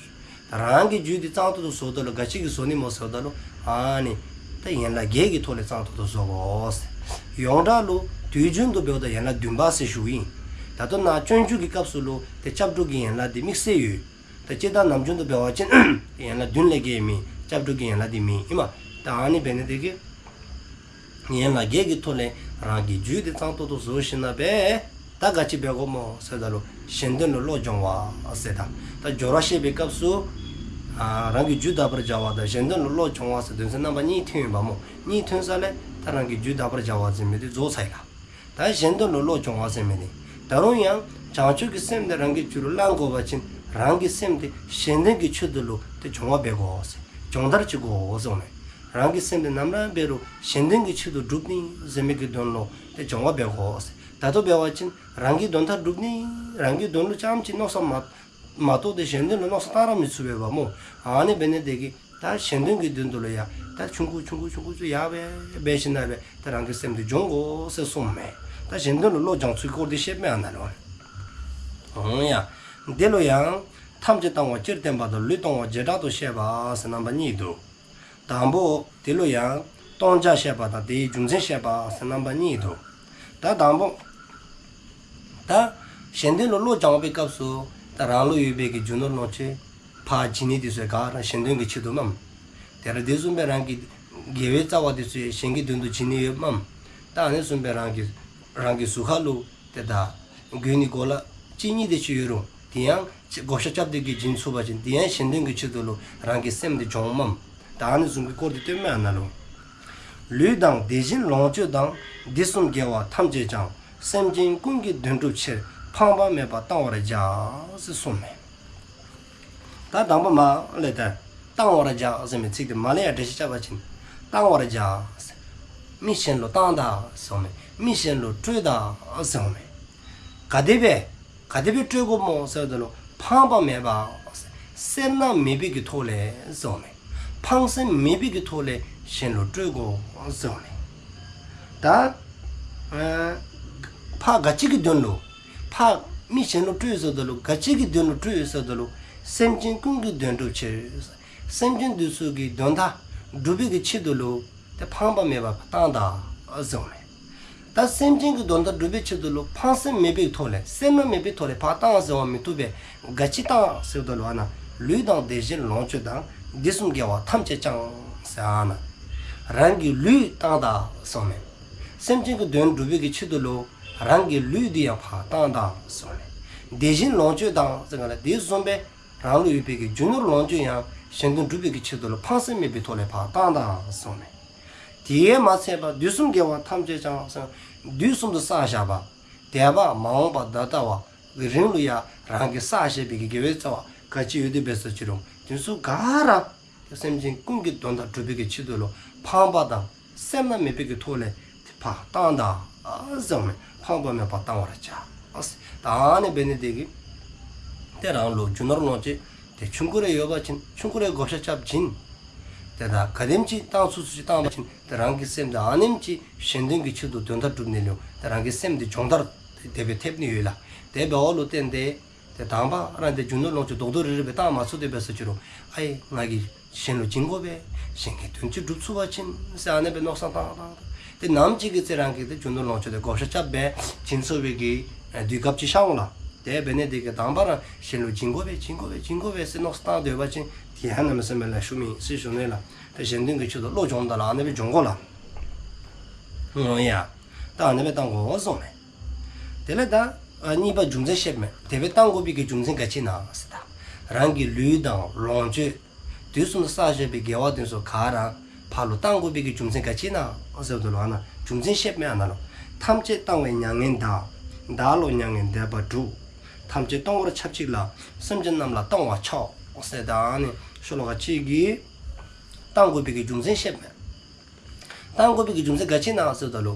རང་གི་རྒྱུད་འདི་གཙང་ཏོག་ཏོ་བཟོཝ་ད་ལུ་ག་ཅི་གིས་བཟོ་ནི་སྨོ་ཟེརཝ་ད་ལུ་ཨ་ནི་ད་ཡན་ལག་བརྒྱད་ཀྱི་ཐོག་ལས་གཙང་ཏོག་ཏོ་བཟོ་དགོ་ཟེར། ཡོངས་གྲགས་ལུ་དུས་རྒྱུན་དུ་འབདཝ་ད་ཡན་ལག་བདུན་པ་ཟེར་ཞུཝ་ཨིན། ད་ལྟོ་ནཱ་སྤྱོད་འཇུག་གི་སྐབས་སུ་ལུ་ཏེ་སྐྱབས་འགྲོ་གི་ཡན་ལག་འདི་དམིགས་བསལ་ཡོད། ད་སྤྱིར་བཏང་ནམ་རྒྱུན་དུ་འབད་བ་ཅིན་ཡན་ལག་བདུན་ལས་བརྒལ་མེད། སྐྱབས་འགྲོ་གི་ཡན་ལག་འདི་མེད་ཨིན་མས། ད་ཨ་ནི་འབད་ནི་དེ་གིས་ཡན་ལག་བརྒྱད་ཀྱི་ཐོག་ལས་རང་གི་རྒྱུད་འདི་གཙང་ཏོག་ཏོ་བཟོ་ཞིནམ་ལས་ད་ག་ཅི་འབད་དགོཔ་སྨོ་ཟེརཝ་ད་ལུ་གཞན་དོན་ལུ་བློ་སྦྱོང་བ་ཟེར། ད་ད་སྦྱོར་བ་བཤད་པའི་སྐབས་སུ་ཨ་རང་གི་རྒྱུད་དག་པར་བྱ་བ་དང་གཞན་དོན་ལུ་བློ་སྦྱོང་བ་ཟེར་དོན་ཚན་རྣམ་པ་གཉིས་ཐོན་ཡོདཔ་སྨོ། གཉིས་ཐོན་ས་ལས་ད་རང་གི་རྒྱུད་དག་པར་བྱ་བ་ཟེར་མི་འདི་རྫོགས་ཚར་ཡི་ལགས། ད་གཞན་དོན་ལུ་བློ་སྦྱོང་བ་ཟེར་མི་འདི་ད་རུང་ཡང་བྱང་ཆུབ་ཀྱི་སེམས་འདི་རང་གི་རྒྱུད་ལུ་བླང་དགོ་པ་ཅིན་རང་གི་སེམས་འདི་གཞན་དོན་གྱི་ཆེད་དུ་ལུ་ཏེ་སྦྱོང་བ་འབད་དགོ་ཟེར། སྦྱོང་བརྡར་བྱེད་དགོ་ཟེརཝ་མས། རང་གི་སེམས་འདི་ནམ་ར་འབད་རུང་གཞན་དོན་གྱི་ཆེད་དུ་སྒྲུབ་ནི་ཟེར་མི་གི་དོན་ལུ་ཏེ་སྦྱོང་བ་འབད་དགོ་ཟེར། ད་ལྟོ་འབད་བ་ཅིན་རང་གི་དོན་དག་སྒྲུབ་ནི་རང་གི་དོན་ལུ་རྐྱངམ་ཅིག་མནོ་བསམ་མ་མ་གཏོགས་ཏེ་གཞན་དོན་ལུ་མནོ་བསམ་བཏང་ར་མི་ཚུགས་པས་པ་སྨོ། ཨ་ནི་འབད་ནི་དེ་གིས་ད་གཞན་དོན་གྱི་དོན་དུ་ལུ་ཡང་ད་ཆུང་ཀུ་ཆུང་ཀུ་ཆུང་ཀུ་ཚུ་ཡར་སྦེ་འབད་ཞིནམ་ལས་ད་རང་གི་སེམས་འདི་སྦྱོང་དགོ་ཟེར་གསུངསམ་མས། ད་གཞན་དོན་ལུ་བློ་སྦྱང་ཚུལ་གྱི་སྐོར་འདི་བཤདཔ་མས་ཨ་ནཱ་ལུ། འོང་ཡ། འདི་ལུ་ཡང་ཐམས་ཅད་བཏང་བ་སྤྱིར་བསྟན་པ་དང་ལུས་གཏོང་བ་བྱེ་བྲག་ཏུ་བཤད་པ་ཟེར་རྣམ་པ་གཉིས་འདུག། དང་པོ་དེ་ལུ་ཡང་གཏོང་བྱ་བཤད་པ་དང་དེའི་རྒྱུ་མཚན་བཤད་པ་ཟེར་རྣམ་པ་གཉིས་འདུག། ད་དང་པོ་ད་གཞན་དོན་ལུ་བློ་སྦྱང་བའི་སྐབས་སུ་ད་རང་ལུ་ཡོད་པའི་གི་རྒྱུ་ནོར་ལོངས་སྤྱོད་ཕར་བྱིན་ནི་དེ་ཚུ་ག་ར་གཞན་དོན་གྱི་ཆེད་དུ་མས། དེ་ར་དེ་བཟུམ་སྦེ་རང་གི་དགེ་བའི་རྩ་བ་དེ་ཚུ་གཞན་གྱི་དོན་དུ་བྱིན་ནི་ཡོདཔ་མས། ད་ཨ་ནི་བཟུམ་སྦེ་རང་གི་རང་གི་གཟུགས་ཁ་ལུ་ཏེ་ད་གྱོན་ནི་གོ་ལ་གཅིག་གཉིས་དེ་ཅིག་ཡོད་རུང་དེ་ཡང་བགོ་བཤའ་རྐྱབ་སྟེ་གི་བྱིན་ཚུགས་པ་ཅིན་དེ་ཡང་གཞན་དོན་གྱི་ཆེད་དུ་ལུ་རང་གི་སེམས་དེ་སྦྱོངམ་མས། ད་ཨ་ནི་བཟུམ་གྱི་སྐོར་དེ་སྟོནམ་མས་ཨ་ནཱ་ལུ། ལུས་དང་དེ་བཞིན་ལོངས་སྤྱོད་དང་། འདི་གསུམ་དགེ་བ་ཐམས་ཅད་ཀྱང་། སེམས་ཅན་ཀུན་གྱི་དོན་སྒྲུབ་ཕྱིར། ཕངས་པ་མེད་པར་བཏང་བར་བྱ། ཟེར་གསུངསམ་མས། ད་དང་པ་མ་ལས་ད་བཏང་བར་བྱ་ཟེར་མི་ཚིག་དེ་མ་ལས་ཡར་འགྲེལ་བཤད་རྐྱབ་པ་ཅིན་བཏང་བར་བྱ་ཟེར། མི་གཞན་ལུ་བཏང་ད་ཟེརཝ་མས། མི་གཞན་ལུ་སྤྲོད་ད་ཟེརཝ་མས། ག་དེ་སྦེ་ག་དེ་སྦེ་སྤྲོད་དགོཔ་སྨོ་ཟེརཝ་ད་ལུ་ཕངས་པ་མེད་པ་སེར་སྣ་མེད་པའི་གི་ཐོག་ལས་ཟེརཝ་མས། ཕངས་སེམས་མེད་པའི་གི་ཐོག་ལས་གཞན་ལུ་སྤྲོད་དགོ་ཟེརཝ་མས། ད་ཨ་ཕར་ག་ཅི་གི་དོན་ལུ་ཕར་མི་གཞན་ལུ་སྤྲོད་ཟེརཝ་ད་ལུ་ག་ཅི་གི་དོན་ལུ་སྤྲོད་ཟེརཝ་ད་ལུ་སེམས་ཅན་ཀུན་གྱི་དོན་སྒྲུབ་ཕྱིར། སེམས་ཅན་འདི་ཚུ་གི་དོན་དག་སྒྲུབ་པའི་གི་ཆེད་དུ་ལུ་ཏེ་ཕངས་པ་མེད་པར་བཏང་ད་ཟེརཝ་མས། ད་སེམས་ཅན་གྱི་དོན་དག་སྒྲུབ་པའི་ཆེད་དུ་ལུ་ཕངས་སེམས་མེད་པའི་ཐོག་ལས་སེར་སྣ་མེད་པའི་ཐོག་ལས་ཕར་བཏང་ཟེར་བ་མི་བཏུབ་པས། ག་ཅི་བཏང་ཟེརཝ་ད་ལུ་ཨ་ནཱ་ལུས་དང་དེ་བཞིན་ལོངས་སྤྱོད་དང་། དུས་གསུམ་དགེ་བ་ཐམས་ཅད་ཀྱང་ཟེར་ཨ་ནཱ་རང་གི་ལུས་བཏང་ད་ཟེརཝ་མས། སེམས་ཅན་གྱི་དོན་སྒྲུབ་པའི་གི་ཆེད་དུ་ལུ་རང་གི་ལུས་འདི་ཡང་ཕར་བཏང་ད་ཟེརཝ་མས། དེ་བཞིན་ལོངས་སྤྱོད་དང་ཟེར་ག་ལ་དེ་བཟུམ་སྦེ་རང་ལུ་ཡོད་པའི་གི་རྒྱུ་ནོར་ལོངས་སྤྱོད་ཡང་གཞན་དོན་སྒྲུབ་པའི་གི་ཆེད་དུ་ལུ་ཕངས་སེམས་མེད་པའི་ཐོག་ལས་ཕར་བཏང་ད་ཟེརཝ་མས། དེ་ཡང་མ་ཚད་པར་དུས་གསུམ་དགེ་བ་ཐམས་ཅད་ཀྱང་ཟེར་དུས་གསུམ་དུ་བསགས་བཞག་པ་འདས་པ་མ་འོངས་པ་ད་ལྟ་བ་གི་རིང་ལུ་ཡང་རང་གིས་བསགས་བཞག་པའི་གི་དགེ་བའི་རྩ་བ་ག་ཅི་ཡོད་དེ་འབད་ས་ཅི་རུང་དེ་ཚུ་ག་ར་སེམས་ཅན་ཀུན་གྱི་དོན་དག་སྒྲུབ་པའི་གི་ཆེད་དུ་ལུ་ཕངས་པ་དང་སེར་སྣ་མེད་པའི་གི་ཐོག་ལས་ཏེ་ཕར་བཏང་ད་ཟེརཝ་མས། ཕངས་པ་མེད་པར་བཏང་བར་བྱ། ད་ཨ་ནི་འབད་ནི་དེ་གིས་ཏེ་རང་ལུ་རྒྱུ་ནོར་ལོངས་སྤྱོད་ཏེ་ཆུང་ཀུ་རེ་ཡོད་པ་ཅིན་ཆུང་ཀུ་རེ་བགོ་བཤའ་རྐྱབ་ཅིན་ཏེ་ད་ག་དེམ་ཅིག་བཏང་ཚུགས་ཚུགས་ཅིག་བཏང་བ་ཅིན་ཏེ་རང་གི་སེམས་དེ་ཨ་ནེམ་ཅིག་གཞན་དོན་གྱི་ཆེད་དུ་དོན་དག་སྒྲུབ་ནི་ལུ་ཏེ་རང་གི་སེམས་དེ་སྦྱོང་བརྡར་དེ་སྦེ་ཐེབས་ནི་ཡོད་ལགས། དེ་འབདཝ་ལུ་བརྟེན་ཏེ་ཏེ་དང་པ་རང་དེ་རྒྱུ་ནོར་ལོངས་སྤྱོད་རྡོག་རྡོག་རིལ་རིལ་སྦེ་བཏང་མ་ཚུགས་དེ་འབད་ས་ཅི་རུང་ཨའི་ང་གིས་གཞན་ལུ་བྱིན་དགོ་པས། གཞན་གྱི་དོན་ཅིག་སྒྲུབ་ཚུགས་པ་ཅིན་ཟེར་ཨ་ནེ་སྦེ་མནོ་བསམ་བཏང་བཏང་། ཏེ་ནམ་ཅིག་གི་ཚེ་རང་གིས་ཏེ་རྒྱུ་ནོར་ལོངས་སྤྱོད་དེ་བགོ་བཤའ་རྐྱབ་སྦེ་བྱིན་ཚུགས་པའི་གི་དུས་སྐབས་ཅིག་ཤར་འོང་ལགས། དེ་འབད་ནི་དེ་གིས་དང་པ་རང་གཞན་ལུ་བྱིན་དགོ་པས་བྱིན་དགོ་པས་བྱིན་དགོ་པས་ཟེར་མནོ་བསམ་བཏང་སྡོད་པ་ཅིན་དེ་ཡང་གནམ་མེད་ས་མེད་ལེགས་ཤོམ་ཨིན་ཟེར་ཞུ་ནི་ལགས། ཏེ་གཞན་དོན་གྱི་ཆེད་དུ་བློ་སྦྱོངམ་ད་ལུ་ཨ་ནེ་སྦེ་སྦྱོང་དགོ་ལགས། འོ་ཡ། ད་ཨ་ནེ་སྦེ་བཏང་དགོ་གསུངས་མས། དེ་ལས་ད་གཉིས་པ་རྒྱུ་མཚན་བཤད་མས། དེ་སྦེ་བཏང་དགོ་པའི་གི་རྒྱུ་མཚན་ག་ཅི་ཨིན་ན་ཟེར་ད་རང་གི་ལུས་དང་ལོངས་སྤྱོད་དུས་གསུམ་དུ་བསགས་བཞག་པའི་དགེ་བ་དེ་ཚུ་ག་ར་ཕར་ལུ་བཏང་དགོ་པའི་གི་རྒྱུ་མཚན་ག་ཅི་ཨིན་ན་ཟེརཝ་ད་ལུ་ཨ་ནཱ་རྒྱུ་མཚན་བཤད་མས་ཨ་ནཱ་ལུ། ཐམས་ཅད་བཏང་བས་མྱ་ངན་འདའ། བདག་བློ་མྱ་ངན་འདས་པ་སྒྲུབ། ཐམས་ཅད་གཏོང་བར་ཆབས་ཅིག་ལ། སེམས་ཅན་རྣམས་ལ་བཏང་བ་མཆོག་ཟེར་ད་ཨ་ནི་ཤོ་ལོ་ཀ་གཅིག་གིས་བཏང་དགོ་པའི་གི་རྒྱུ་མཚན་བཤད་མས། བཏང་དགོ་པའི་གི་རྒྱུ་མཚན་ག་ཅི་ཨིན་ན་ཟེརཝ་ད་ལུ་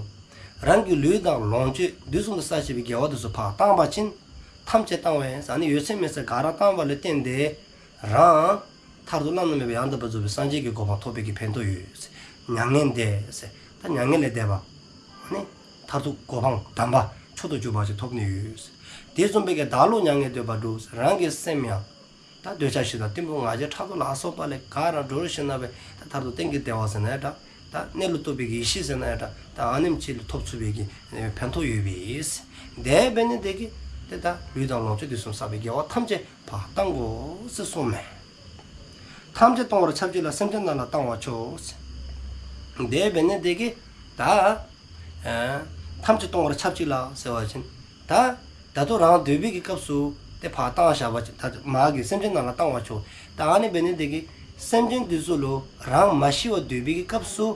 རང་གི་ལུས་དང་ལོངས་སྤྱོད་དུས་གསུམ་དུ་བསགས་བཞག་པའི་དགེ་བ་དེ་ཚུ་ཕར་བཏང་པ་ཅིན་ཐམས་ཅད་བཏང་བས་ཟེར་ཨ་ནི་ཡོད་ཚད་མེད་ཚད་ག་ར་བཏང་བ་ལུ་བརྟེན་ཏེ་རང་མཐར་ཐུག་བླ་ན་མེད་པའི་ཡང་དག་པར་རྫོགས་པའི་སངས་རྒྱས་ཀྱི་གོ་འཕང་ཐོབ་པའི་གི་ཕན་ཐོགས་ཡོད། མྱ་ངན་འདས་ཟེར་ད་མྱ་ངན་ལས་འདས་པ། ཨ་ནི་མཐར་ཐུག་གོ་འཕང་དམ་པ་མཆོག་ཏུ་གྱུར་པ་ཅིག་ཐོབ་ནི་ཡོད། དེ་བཟུམ་སྦེ་གི་བདག་བློ་མྱ་ངན་འདས་པ་སྒྲུབ། རང་གི་སེམས་ཡང་ད་འདོད་ཆགས་ཞེ་སྡང་གཏི་མུག་ང་རྒྱལ་ཕྲག་དོག་ལ་སོགས་པ་ལས་ག་ར་གྲོལ་ཞིནམ་ལས་ད་མཐར་ཐུག་གཏན་གྱི་བདེ་བ་ཟེར་ན་ཡང་འདྲ། ད་གནས་ལུགས་རྟོགས་པའི་གི་ཡེ་ཤེས་ཟེར་ན་ཡང་འདྲ། ད་ཨ་ནེམ་ཅིག་ལུ་ཐོབ་ཚུགས་པའི་གི་ཕན་ཐོགས་ཡོད་པས། དེ་འབད་ནི་དེ་གིས་ཏེ་ད་ལུས་དང་ལོངས་སྤྱོད་དུས་གསུམ་བསགས་པའི་དགེ་བ་ཐམས་ཅད་ཕར་བཏང་དགོ་ཟེར་གསུངས་མས། ཐམས་ཅད་གཏོང་བར་ཆབས་ཅིག་ལ། སེམས་ཅན་རྣམས་ལ་བཏང་བ་མཆོག་ཟེར། དེ་འབད་ནི་དེ་གིས་ད་ཨ་ཐམས་ཅད་གཏོང་བར་ཆབས་ཅིག་ལ་ཟེར་བ་ཅིན་ད་ད་ལྟོ་རང་སྡོད་པའི་གི་སྐབས་སུ་ཏེ་ཕར་བཏང་བཞག་པ་ཅིན་ད་མ་གི་སེམས་ཅན་རྣམས་ལ་བཏང་བ་མཆོག། ད་ཨ་ནི་འབད་ནི་དེ་གིས་སེམས་ཅན་དེ་ཚུ་ལུ་རང་མ་ཤི་བར་སྡོད་པའི་གི་སྐབས་སུ་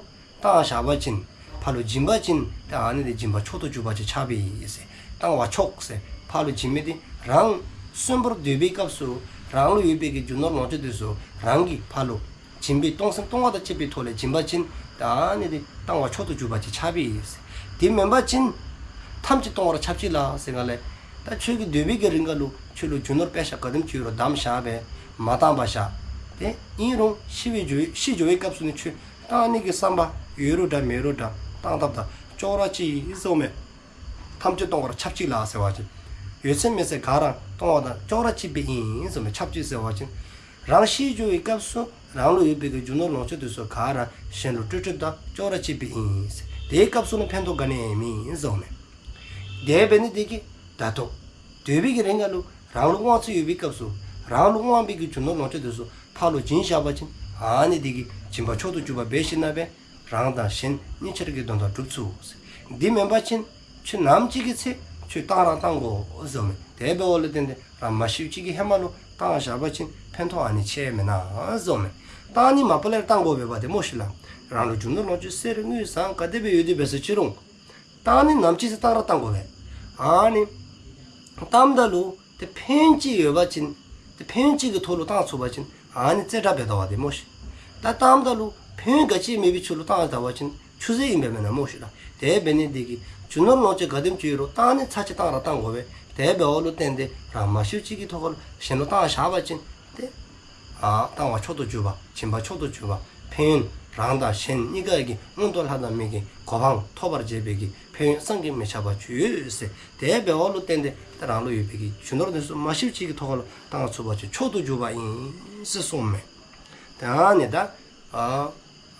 བཏང་བཞག་པ་ཅིན་ཕར་ལུ་སྦྱིན་པ་ཅིན་ད་ཨ་ནི་དེ་སྦྱིན་པ་མཆོག་ཏུ་གྱུར་པ་ཅིག་ཆགས་པས་ཟེར། བཏང་བ་མཆོག་ཟེར་ཕར་ལུ་སྦྱིན་པ་དེ་རང་གསོན་པོར་སྡོད་པའི་སྐབས་སུ་རང་ལུ་ཡོད་པའི་གི་རྒྱུ་ནོར་ལོངས་སྤྱོད་དེ་ཚུ་རང་གིས་ཕར་ལུ་སྦྱིན་པའི་གཏོང་སེམས་གཏོང་བ་དང་བཅས་པའི་ཐོག་ལས་སྦྱིན་པ་ཅིན་ད་ཨ་ནི་དེ་བཏང་བ་མཆོག་ཏུ་གྱུར་པ་ཅིག་ཆགས་པས་ཟེར། དེ་མེན་པ་ཅིན་ཐམས་ཅད་གཏོང་བར་ཆབས་ཅིག་ལ་ཟེར་ག་ལས་ད་ཁྱོད་ཀྱི་སྡོད་པའི་གི་རིང་ཁ་ལུ་ཁྱོད་ལུ་རྒྱུ་ནོར་དཔེ་བཞག་ག་དེམ་ཅིག་ཡོད་རུང་བསྡམས་བཞག་སྦེ་མ་བཏང་པར་བཞག། དེ་ཨིན་རུང་ཤི་བའི་འགྱོ་ཤི་འགྱོ་བའི་སྐབས་སུ་ནི་ཁྱོད་བཏང་ནི་གི་བསམ་པ་ཡོད་རུང་འདྲ་མེད་རུང་འདྲ་བཏང་ཐབས་དང་ཅོག་ར་གཅིག་ཟེརཝ་མས། ཐམས་ཅད་གཏོང་བར་ཆབས་ཅིག་ལ་ཟེར་བ་ཅིན་ཡོད་ཚད་མེད་ཚད་ག་ར་གཏོང་བ་དང་ཅོག་ར་གཅིག་པའི་ཨིན་ཟེརཝ་མས། ཆབས་ཅིག་ཟེར་བ་ཅིན་རང་ཤི་འགྱོ་བའི་སྐབས་སུ་རང་ལུ་ཡོད་པའི་གི་རྒྱུ་ནོར་ལོངས་སྤྱོད་དེ་ཚུ་ག་ར་གཞན་ལུ་སྤྲོད་སྤྲོདཔ་དང་ཅོག་ར་གཅིག་པའི་ཨིན་ཟེར། དེའི་སྐབས་སུ་ནི་ཕན་ཐོགས་ག་ནི་ཡང་མེད་ཟེརཝ་མས། དེ་འབད་ནི་དེ་གིས་ད་ལྟོ་སྡོད་པའི་གི་རིང་ཁ་ལུ་རང་ལུ་དབང་ཚད་ཡོད་པའི་སྐབས་སུ་རང་ལུ་དབང་བའི་གི་རྒྱུ་ནོར་ལོངས་སྤྱོད་དེ་ཚུ་ཕར་ལུ་བྱིན་བཞག་པ་ཅིན་ཨ་ནི་དེ་གིས་སྦྱིན་པ་མཆོག་ཏུ་གྱུར་པ་འབད་ཞིནམ་ལས་རང་དང་གཞན་གཉིས་ཆ་ར་གི་དོན་དག་སྒྲུབ་ཚུགས། དེ་མེན་པ་ཅིན་ཁྱོད་ནམ་ཅིག་གི་ཚེ་ཁྱོད་བཏང་ར་བཏང་དགོ་ཟེརཝ་མས། དེ་འབདཝ་ལས་བརྟེན་ཏེ་རང་མ་ཤིཝ་ཅིག་གི་ཧེ་མ་ལུ་བཏང་བཞག་པ་ཅིན་ཕན་ཐོགས་ཨ་ནི་ཆེ་མེན་ན་ཟེརཝ་མས། བཏང་ནི་མ་པ་ལས་བཏང་དགོ་པས་པ་དེ་མོ་ཤིག་ལགས། རང་ལུ་རྒྱུ་ནོར་ལོངས་སྤྱོད་གསེར་དངུལ་ཟངས་ག་དེ་སྦེ་ཡོད་དེ་འབད་ས་ཅི་རུང་བཏང་ནི་ནམ་ཅིག་ཚེ་བཏང་ར་བཏང་དགོ་པས། ཨ་ནི་བཏངམ་ད་ལུ་ཏེ་ཕན་ཅིག་ཡོད་པ་ཅིན་ཏེ་ཕན་ཅིག་གི་ཐོག་ལུ་བཏང་ཚུགས་པ་ཅིན་ཨ་ནི་རྩེ་གྲ་འབད་དོ་བ་དེ་མོ་ཤིག། ད་བཏངམ་ད་ལུ་ཕན་ག་ཅི་མེད་པའི་ཆུ་ལུ་བཏང་ད་བ་ཅིན་ཆུ་ཟད་ཨིན་པས་མེན་ན་མོ་ཤིག་ལགས། དེ་འབད་ནི་དེ་གིས་རྒྱུ་ནོར་ལོངས་སྤྱོད་ག་དེམ་ཅིག་ཡོད་རུང་བཏང་ནི་ཚར་གཅིག་བཏང་ར་བཏང་དགོ་པས། དེ་འབདཝ་ལུ་བརྟེན་ཏེ་རང་མ་ཤིཝ་ཅིག་གི་ཐོག་ཁ་ལུ་གཞན་ལུ་བཏང་བཞག་པ་ཅིན་ཏེ་ཨ་བཏང་བ་མཆོག་ཏུ་གྱུར་པ་སྦྱིན་པ་མཆོག་ཏུ་གྱུར་པ་ཕན་ཡོན་རང་དང་གཞན་གཉིས་ཀ་གི་མངོན་མཐོ་ལྷ་དང་མི་གི་གོ་འཕང་ཐོབ་པར་བྱེད་པའི་གི་ཕན་ཡོན་བསམ་གྱིས་མི་ཁྱབ་པ་ཅིག་ཡོད་ཟེར། དེ་འབདཝ་ལུ་བརྟེན་ཏེ་ཏེ་རང་ལུ་ཡོད་པའི་གི་རྒྱུ་ནོར་དེ་ཚུ་མ་ཤིཝ་ཅིག་གི་ཐོག་ཁ་ལུ་བཏང་ཚུགས་པ་ཅིན་མཆོག་ཏུ་གྱུར་པ་ཨིན་ཟེར་གསུངསམ་མས། ཏེ་ཨ་ནི་ད་ཨ་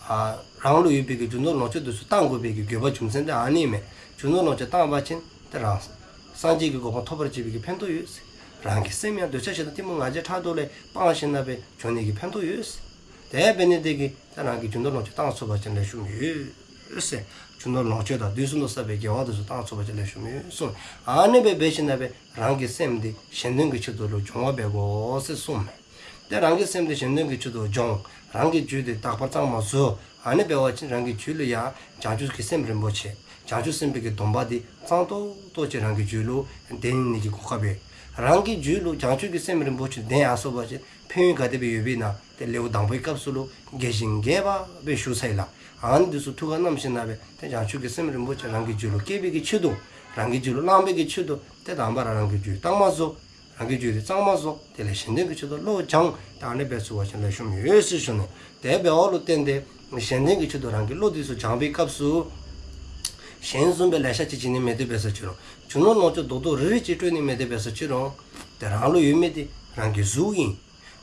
ཨ་རང་ལུ་ཡོད་པའི་གི་རྒྱུ་ནོར་ལོངས་སྤྱོད་དེ་ཚུ་བཏང་དགོ་པའི་གི་དགོས་པ་རྒྱུ་མཚན་དེ་ཨ་ནི་མས། རྒྱུ་ནོར་ལོངས་སྤྱོད་བཏང་པ་ཅིན་ཏེ་རང་སངས་རྒྱས་ཀྱི་གོ་འཕང་ཐོབ་པར་བྱེད་པའི་གི་ཕན་ཐོགས་ཡོད་ཟེར། རང་གི་སེམས་ཡང་འདོད་ཆགས་ཞེ་སྡང་གཏི་མུག་ང་རྒྱལ་ཕྲག་དོག་ལས་སྤངས་ཞིནམ་ལས་འབད་འགྱོ་ནི་གི་ཕན་ཐོགས་ཡོད་ཟེར། དེ་འབད་ནི་དེ་གིས་ཏེ་རང་གི་རྒྱུ་ནོར་ལོངས་སྤྱོད་བཏང་ཚུགས་པ་ཅིན་ལེགས་ཤོམ་ཡོད་ཟེར། རྒྱུ་ནོར་ལོངས་སྤྱོད་དང་དུས་གསུམ་དུ་བསགས་པའི་དགེ་བ་དེ་ཚུ་བཏང་ཚུགས་པ་ཅིན་ལེགས་ཤོམ་ཡོད་གསུངས། ཨ་ནི་སྦེ་འབད་ཞིནམ་ལས་འབད་རང་གི་སེམས་འདི་གཞན་དོན་གྱི་ཆེད་དུ་ལུ་སྦྱོང་བ་འབད་དགོ་ཟེར་གསུངསམ་མས། ཏེ་རང་གི་སེམས་འདི་གཞན་དོན་གྱི་ཆེད་དུ་སྦྱོང་། རང་གི་རྒྱུད་འདི་དག་པར་གཙང་མ་བཟོ། ཨ་ནི་འབད་བ་ཅིན་རང་གི་རྒྱུད་ལུ་ཡང་བྱང་ཆུབ་ཀྱི་སེམས་རིན་པོ་ཆེ་བྱང་ཆུབ་སེམས་དཔའི་གི་སྡོམ་པ་འདི་གཙང་ཏོག་ཏོ་ཅིག་རང་གི་རྒྱུད་ལུ་ལྡན་ནི་གི་གོ་སྐབས་ཡོད། རང་གི་རྒྱུད་ལུ་བྱང་ཆུབ་ཀྱི་སེམས་རིན་པོ་ཆེ་ལྡན་ཡར་སོང་པ་ཅིན་ཕན་ཡོན་ག་དེ་སྦེ་ཡོདཔ་ཨིན་ན་ཏེ་ལེའུ་དང་པོའི་སྐབས་སུ་ལུ་རྒྱས་ཤིང་རྒྱས་པ་སྦེ་ཞུ་ཚར་ཡི་ལགས། ཨ་ནི་དེ་ཚུ་ཐུགས་ཁར་བསྣམས་ཞིནམ་ལས་འབད་ཏེ་བྱང་ཆུབ་ཀྱི་སེམས་རིན་པོ་ཆེ་རང་གི་རྒྱུད་ལུ་སྐྱེ་བའི་གི་ཆེད་དུ་རང་གི་རྒྱུད་ལུ་བླང་བའི་གི་ཆེད་དུ་ཏེ་དང་པ་ར་རང་གི་རྒྱུད་གཙང་མ་བཟོ། རང་གི་རྒྱུད་འདི་གཙང་མ་བཟོ། དེ་ལས་གཞན་དོན་གྱི་ཆེད་དུ་བློ་སྦྱང་། ད་ཨ་ནི་འབད་ཚུགས་པ་ཅིན་ལེགས་ཤོམ་ཡོད་ཟེར་ཞུ་ནི། དེ་འབདཝ་ལུ་བརྟེན་ཏེ་གཞན་དོན་གྱི་ཆེད་དུ་རང་གི་བློ་འདི་ཚུ་སྦྱང་བའི་སྐབས་སུ་གཞན་བཟུམ་སྦེ་ལེ་ཤ་ཅིག་བྱིན་ནི་མེད་དེ་འབད་ས་ཅི་རུང་རྒྱུ་ནོར་ལོངས་སྤྱོད་རྡོག་རྡོག་རིལ་རིལ་ཅིག་སྤྲོད་ནི་མེད་དེ་འབད་ས་ཅི་རུང་ཏེ་རང་ལུ་ཡོད་མི་འདི་རང་གི་གཟུགས་ཨིན།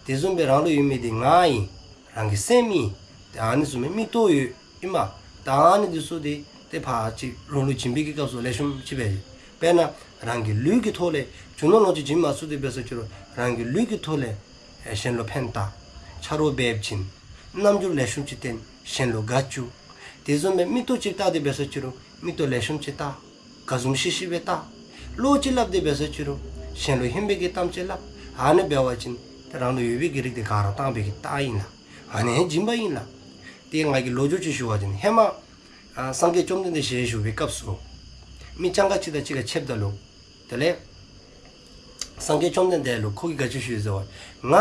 དེ་བཟུམ་སྦེ་རང་ལུ་ཡོད་མི་འདི་ངག་ཨིན། རང་གི་སེམས་ཨིན། ཏེ་ཨ་ནི་བཟུམ་སྦེ་མིག་ཏོ་ཡོད་ཨིན་མས། ད་ཨ་ནི་འདི་ཚུ་འདི་ཏེ་ཕར་ཅིག་རང་ལུ་བྱིན་པའི་གི་སྐབས་སུ་ལེགས་ཤོམ་ཅིག་འབད། དཔེར་ན་རང་གི་ལུས་ཀྱི་ཐོག་ལས་རྒྱུ་ནོར་ལོངས་སྤྱོད་བྱིན་མ་ཚུགས་དེ་འབད་ས་ཅི་རུང་རང་གི་ལུས་ཀྱི་ཐོག་ལས་གཞན་ལུ་ཕན་བཏགས། ཆ་རོགས་འབད་བྱིན། རྣམ་འགྱུར་ལེགས་ཤོམ་ཅིག་བསྟན། གཞན་ལུ་དགའ་བཅུག། དེ་བཟུམ་སྦེ་མིག་ཏོ་ཅིག་བལྟ་དེ་འབད་ས་ཅི་རུང་མིག་ཏོ་ལེགས་ཤོམ་ཅིག་བལྟ། དགའ་འཛུམ་ཤིག་ཤིག་སྦེ་བལྟ། བློ་ཅིག་སླབ་དེ་འབད་ས་ཅི་རུང་གཞན་ལུ་ཧིང་བདེ་གི་གཏམ་ཅིག་སླབ། ཨ་ནི་འབད་བ་ཅིན་ཏེ་རང་ལུ་ཡོད་པའི་གི་རིགས་དེ་ག་ར་བཏང་བའི་གི་རྟགས་ཨིན་ལགས། ཨ་ནི་སྦྱིན་པ་ཨིན་ལགས། ཏེ་ང་གིས་ལོ་རྒྱུས་ཅིག་ཞུ་བ་ཅིན་ཧེ་མ་ཨ་སངས་རྒྱས་བཅོམ་ལྡན་འདས་ཞལ་བཞུགས་པའི་སྐབས་སུ་མི་སྤྱང་ཀ་ཅིག་དང་གཅིག་ཁར་ཕྱདཔ་ད་ལུ་དེ་ལས་སངས་རྒྱས་བཅོམ་ལྡན་འདས་ལུ་ཁོ་གིས་ག་ཅི་ཞུ་ཡི་ཟེར་བ་ང་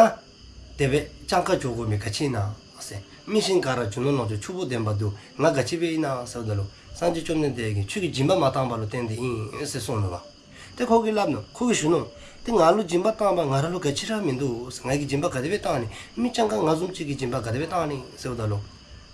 དེ་སྦེ་སྤྱང་ཀ་འགྱོ་དགོ་མི་ག་ཅི་ཨིན་ན་ཟེར། མི་གཞན་ག་ར་རྒྱུ་ནོར་ལོངས་སྤྱོད་ཕྱུག་པོ་ལྡན་པ་འདུག། ང་ག་ཅི་སྦེ་ཨིན་ན་ཟེརཝ་ད་ལུ་སངས་རྒྱས་བཅོམ་ལྡན་འདས་ཀྱིས་ཁྱོད་ཀྱིས་སྦྱིན་པ་མ་བཏང་པ་ལུ་བརྟེན་ཏེ་ཨིན་ཟེར་གསུངས་ནུག་པ། ཏེ་ཁོ་གིས་སླབ་ནུག། ཁོ་གིས་ཞུ་ནུག། ཏེ་ང་ལུ་སྦྱིན་པ་བཏང་པ་ང་ར་ལུ་ག་ཅི་ར་མིན་འདུག། ང་གིས་སྦྱིན་པ་ག་དེ་སྦེ་བཏང་ནི། མི་སྤྱང་ཀ་ང་བཟུམ་ཅིག་གིས་སྦྱིན་པ་ག་དེ་སྦེ་བཏང་ནི་ཟེརཝ་ད་ལུ་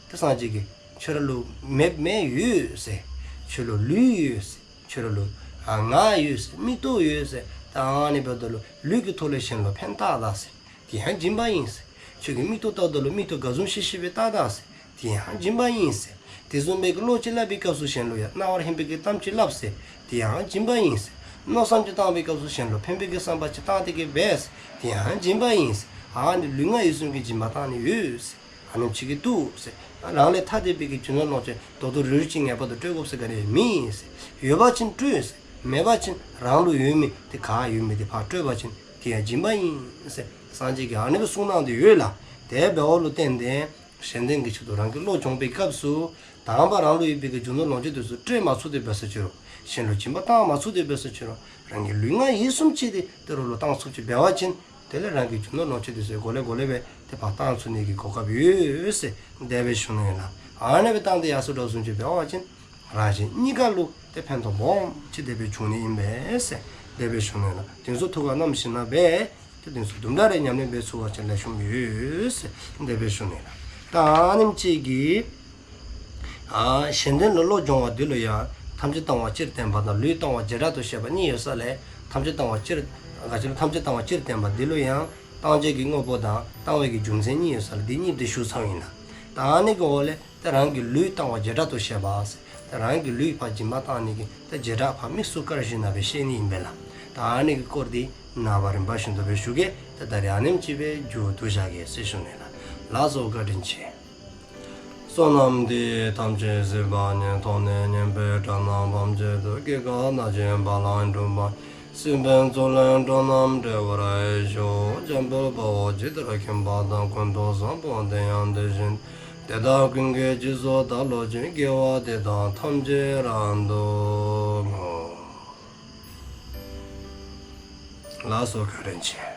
ཏེ་སངས་རྒྱས་ཀྱིས་ཁྱོད་ར་ལུ་མེདཔ་མེད་ཡོད་ཟེར། ཁྱོད་ལུ་ལུས་ཡོད་ཟེར། ཁྱོད་ར་ལུ་ཨ་ངག་ཡོད་ཟེར། མིག་ཏོ་ཡོད་ཟེར། ད་ཨ་ནི་འབདཝ་ད་ལུ་ལུས་ཀྱི་ཐོག་ལས་གཞན་ལུ་ཕན་བཏགས་ད་ཟེར། དེ་ཡང་སྦྱིན་པ་ཨིན་ཟེར། ཁྱོད་ཀྱིས་མིག་ཏོ་བལྟཝ་ད་ལུ་མིག་ཏོ་དགའ་འཛུམ་ཤིག་ཤིག་སྦེ་བལྟ་ད་ཟེར། དེ་ཡང་སྦྱིན་པ་ཨིན་ཟེར། དེ་བཟུམ་སྦེ་གི་བློ་ཅིག་སླབ་པའི་སྐབས་སུ་གཞན་ལུ་ཡང་རྣ་བར་ཧིང་བདེ་གི་གཏམ་ཅིག་སླབ་ཟེར། དེ་ཡང་སྦྱིན་པ་ཨིན་ཟེར། མནོ་བསམ་ཅིག་བཏང་བའི་སྐབས་སུ་གཞན་ལུ་ཕན་པའི་གི་བསམ་པ་ཅིག་བཏང་སྟེ་གི་འབད་ཟེར། དེ་ཡང་སྦྱིན་པ་ཨིན་ཟེར། ཨ་ནི་ལུས་ངག་ཡིད་གསུམ་གྱི་སྦྱིན་པ་བཏང་ནི་ཡོད་ཟེར། ཨ་ནེམ་ཅིག་གིས་བཏུབ་ཟེར། རང་ལས་ཐ་དད་པའི་གི་རྒྱུ་ནོར་ལོངས་སྤྱོད་རྡོག་རྡོག་རིལ་རིལ་ཅིག་ངེས་པར་དུ་སྤྲོད་དགོ་ཟེར་ག་ནི་མེད་ཟེར། ཡོད་པ་ཅིན་སྤྲོད་ཟེར། མེད་པ་ཅིན་རང་ལུ་ཡོད་མི་དེ་ག་ཡོད་མི་དེ་ཕར་སྤྲོད་པ་ཅིན་དེ་ཡང་སྦྱིན་པ་ཨིན་ཟེར་སངས་རྒྱས་ཀྱིས་ཨ་ནི་སྦེ་གསུངས་གནང་སྟེ་ཡོད་ལགས། དེ་འབདཝ་ལུ་བརྟེན་ཏེ་གཞན་དོན་གྱི་ཆེད་དུ་རང་གི་བློ་སྦྱོང་བའི་སྐབས་སུ་དང་པ་རང་ལུ་ཡོད་པའི་གི་རྒྱུ་ནོར་ལོངས་སྤྱོད་དེ་ཚུ་སྤྲོད་མ་ཚུགས་དེ་འབད་ས་ཅི་རུང་གཞན་ལུ་སྦྱིན་པ་བཏང་མ་ཚུགས་དེ་འབད་ས་ཅི་རུང་རང་གི་ལུས་ངག་ཡིད་གསུམ་ཅིག་དེ་ཏེ་རོགས་ལུ་བཏང་ཚུགསཔ་ཅིག་འབད་བ་ཅིན་དེ་ལས་རང་གི་རྒྱུ་ནོར་ལོངས་སྤྱོད་དེ་ཚུ་གོ་ལེ་གོ་ལེ་སྦེ་ཏེ་ཕར་བཏང་ཚུགས་ནི་གི་གོ་སྐབས་ཡོད་ཟེར་དེ་སྦེ་ཞུ་ནི་ཨིན་ལགས། ཨ་ནི་སྦེ་བཏང་སྟེ་ཡར་སོ་དྲགས་བཟུམ་ཅིག་འབད་བ་ཅིན་རང་གཞན་གཉིས་ཀ་ལུ་ཏེ་ཕན་ཐོགས་སྦོམ་ཅིག་དེ་སྦེ་འབྱུང་ནི་ཨིན་པས་ཟེར་དེ་སྦེ་ཞུ་ནི་ཨིན་ལགས། དེ་ཚུ་ཐུགས་ཁར་བསྣམས་ཞིནམ་ལས་འབད་ཏེ་དེ་ཚུ་དུམ་གྲ་རེ་ཉམས་ལེན་འབད་ཚུགས་པ་ཅིན་ལེགས་ཤོམ་ཡོད་ཟེར་དེ་སྦེ་ཞུ་ནི་ཨིན་ལགས། ད་ཨ་ནེམ་ཅིག་གིས་ཨ་གཞན་དོན་ལུ་བློ་སྦྱོང་བ་འདི་ལུ་ཡང་ཐམས་ཅད་བཏང་བ་སྤྱིར་བསྟན་པ་དང་ལུས་བཏང་བ་བྱེ་བྲག་ཏུ་བཤད་པ་གཉིས་ཡོད་ས་ལས་ཐམས་ཅད་བཏང་བ་སྤྱིར་ག་ཅི་ལོ་ཐམས་ཅད་བཏང་བ་སྤྱིར་བསྟན་པ་འདི་ལུ་ཡང་བཏང་བྱའི་གི་དངོས་པོ་དང་བཏང་བའི་གི་རྒྱུ་མཚན་གཉིས་ཡོད་ས་ལས་འདི་གཉིས་འདི་ཞུ་ཚརཝ་ཨིན་ལགས། ད་ཨ་ནི་གི་འོག་ལས་ཏེ་རང་གི་ལུས་བཏང་བ་བྱེ་བྲག་ཏུ་བཤད་པ་ཟེར། ཏེ་རང་གི་ལུས་ཕར་སྦྱིན་པ་བཏང་ནི་གི་ཏེ་བྱེ་བྲག་ཕར་དམིགས་སུ་བཀར་ཞིནམ་ལས་འབད་བཤད་ནི་ཨིན་པས་ལགས། ད་ཨ་ནི་གི་སྐོར་འདི་ནངས་པ་རིམ་པ་བཞིན་དུ་སྦེ་ཞུ་གེ། ཏེ་ད་རིས་ཨ་ནེམ་ཅིག་སྦེ་མཇུག་བསྡུ་བཞག་གེ་ཟེར་ཞུ་ནི་ལགས། ལགས་སོ་བཀའ་དྲིན་ཆེ། བསོད་ནམས་འདི་ཡིས་ཐམས་ཅད་གཟིགས་པ་ཉིད། ཐོབ་ནས་ཉེས་པའི་དགྲ་རྣམས་ཕམ་བྱས་ཏེ། སྐྱེ་རྒ་ན་འཆིའི་རྦ་རླབས་འཁྲུགས་པ་ཡི། སྲིད་པའི་མཚོ་ལས་འགྲོ་རྣམས་སྒྲོལ་བར་ཤོག། འཇམ་དཔལ་དཔའ་བོས་ཇི་ལྟར་མཁྱེན་པ་དང་། ཀུན་ཏུ་བཟང་པོ་དེ་ཡང་དེ་བཞིན་ཏེ། དེ་དག་ཀུན་གྱི་རྗེས་སུ་བདག་སློབ་ཅིང་། དགེ་བ་འདི་དག་ཐམས་ཅད་རབ་ཏུ་བསྔོ། ལགས་སོ་བཀའ་དྲིན་ཆེ།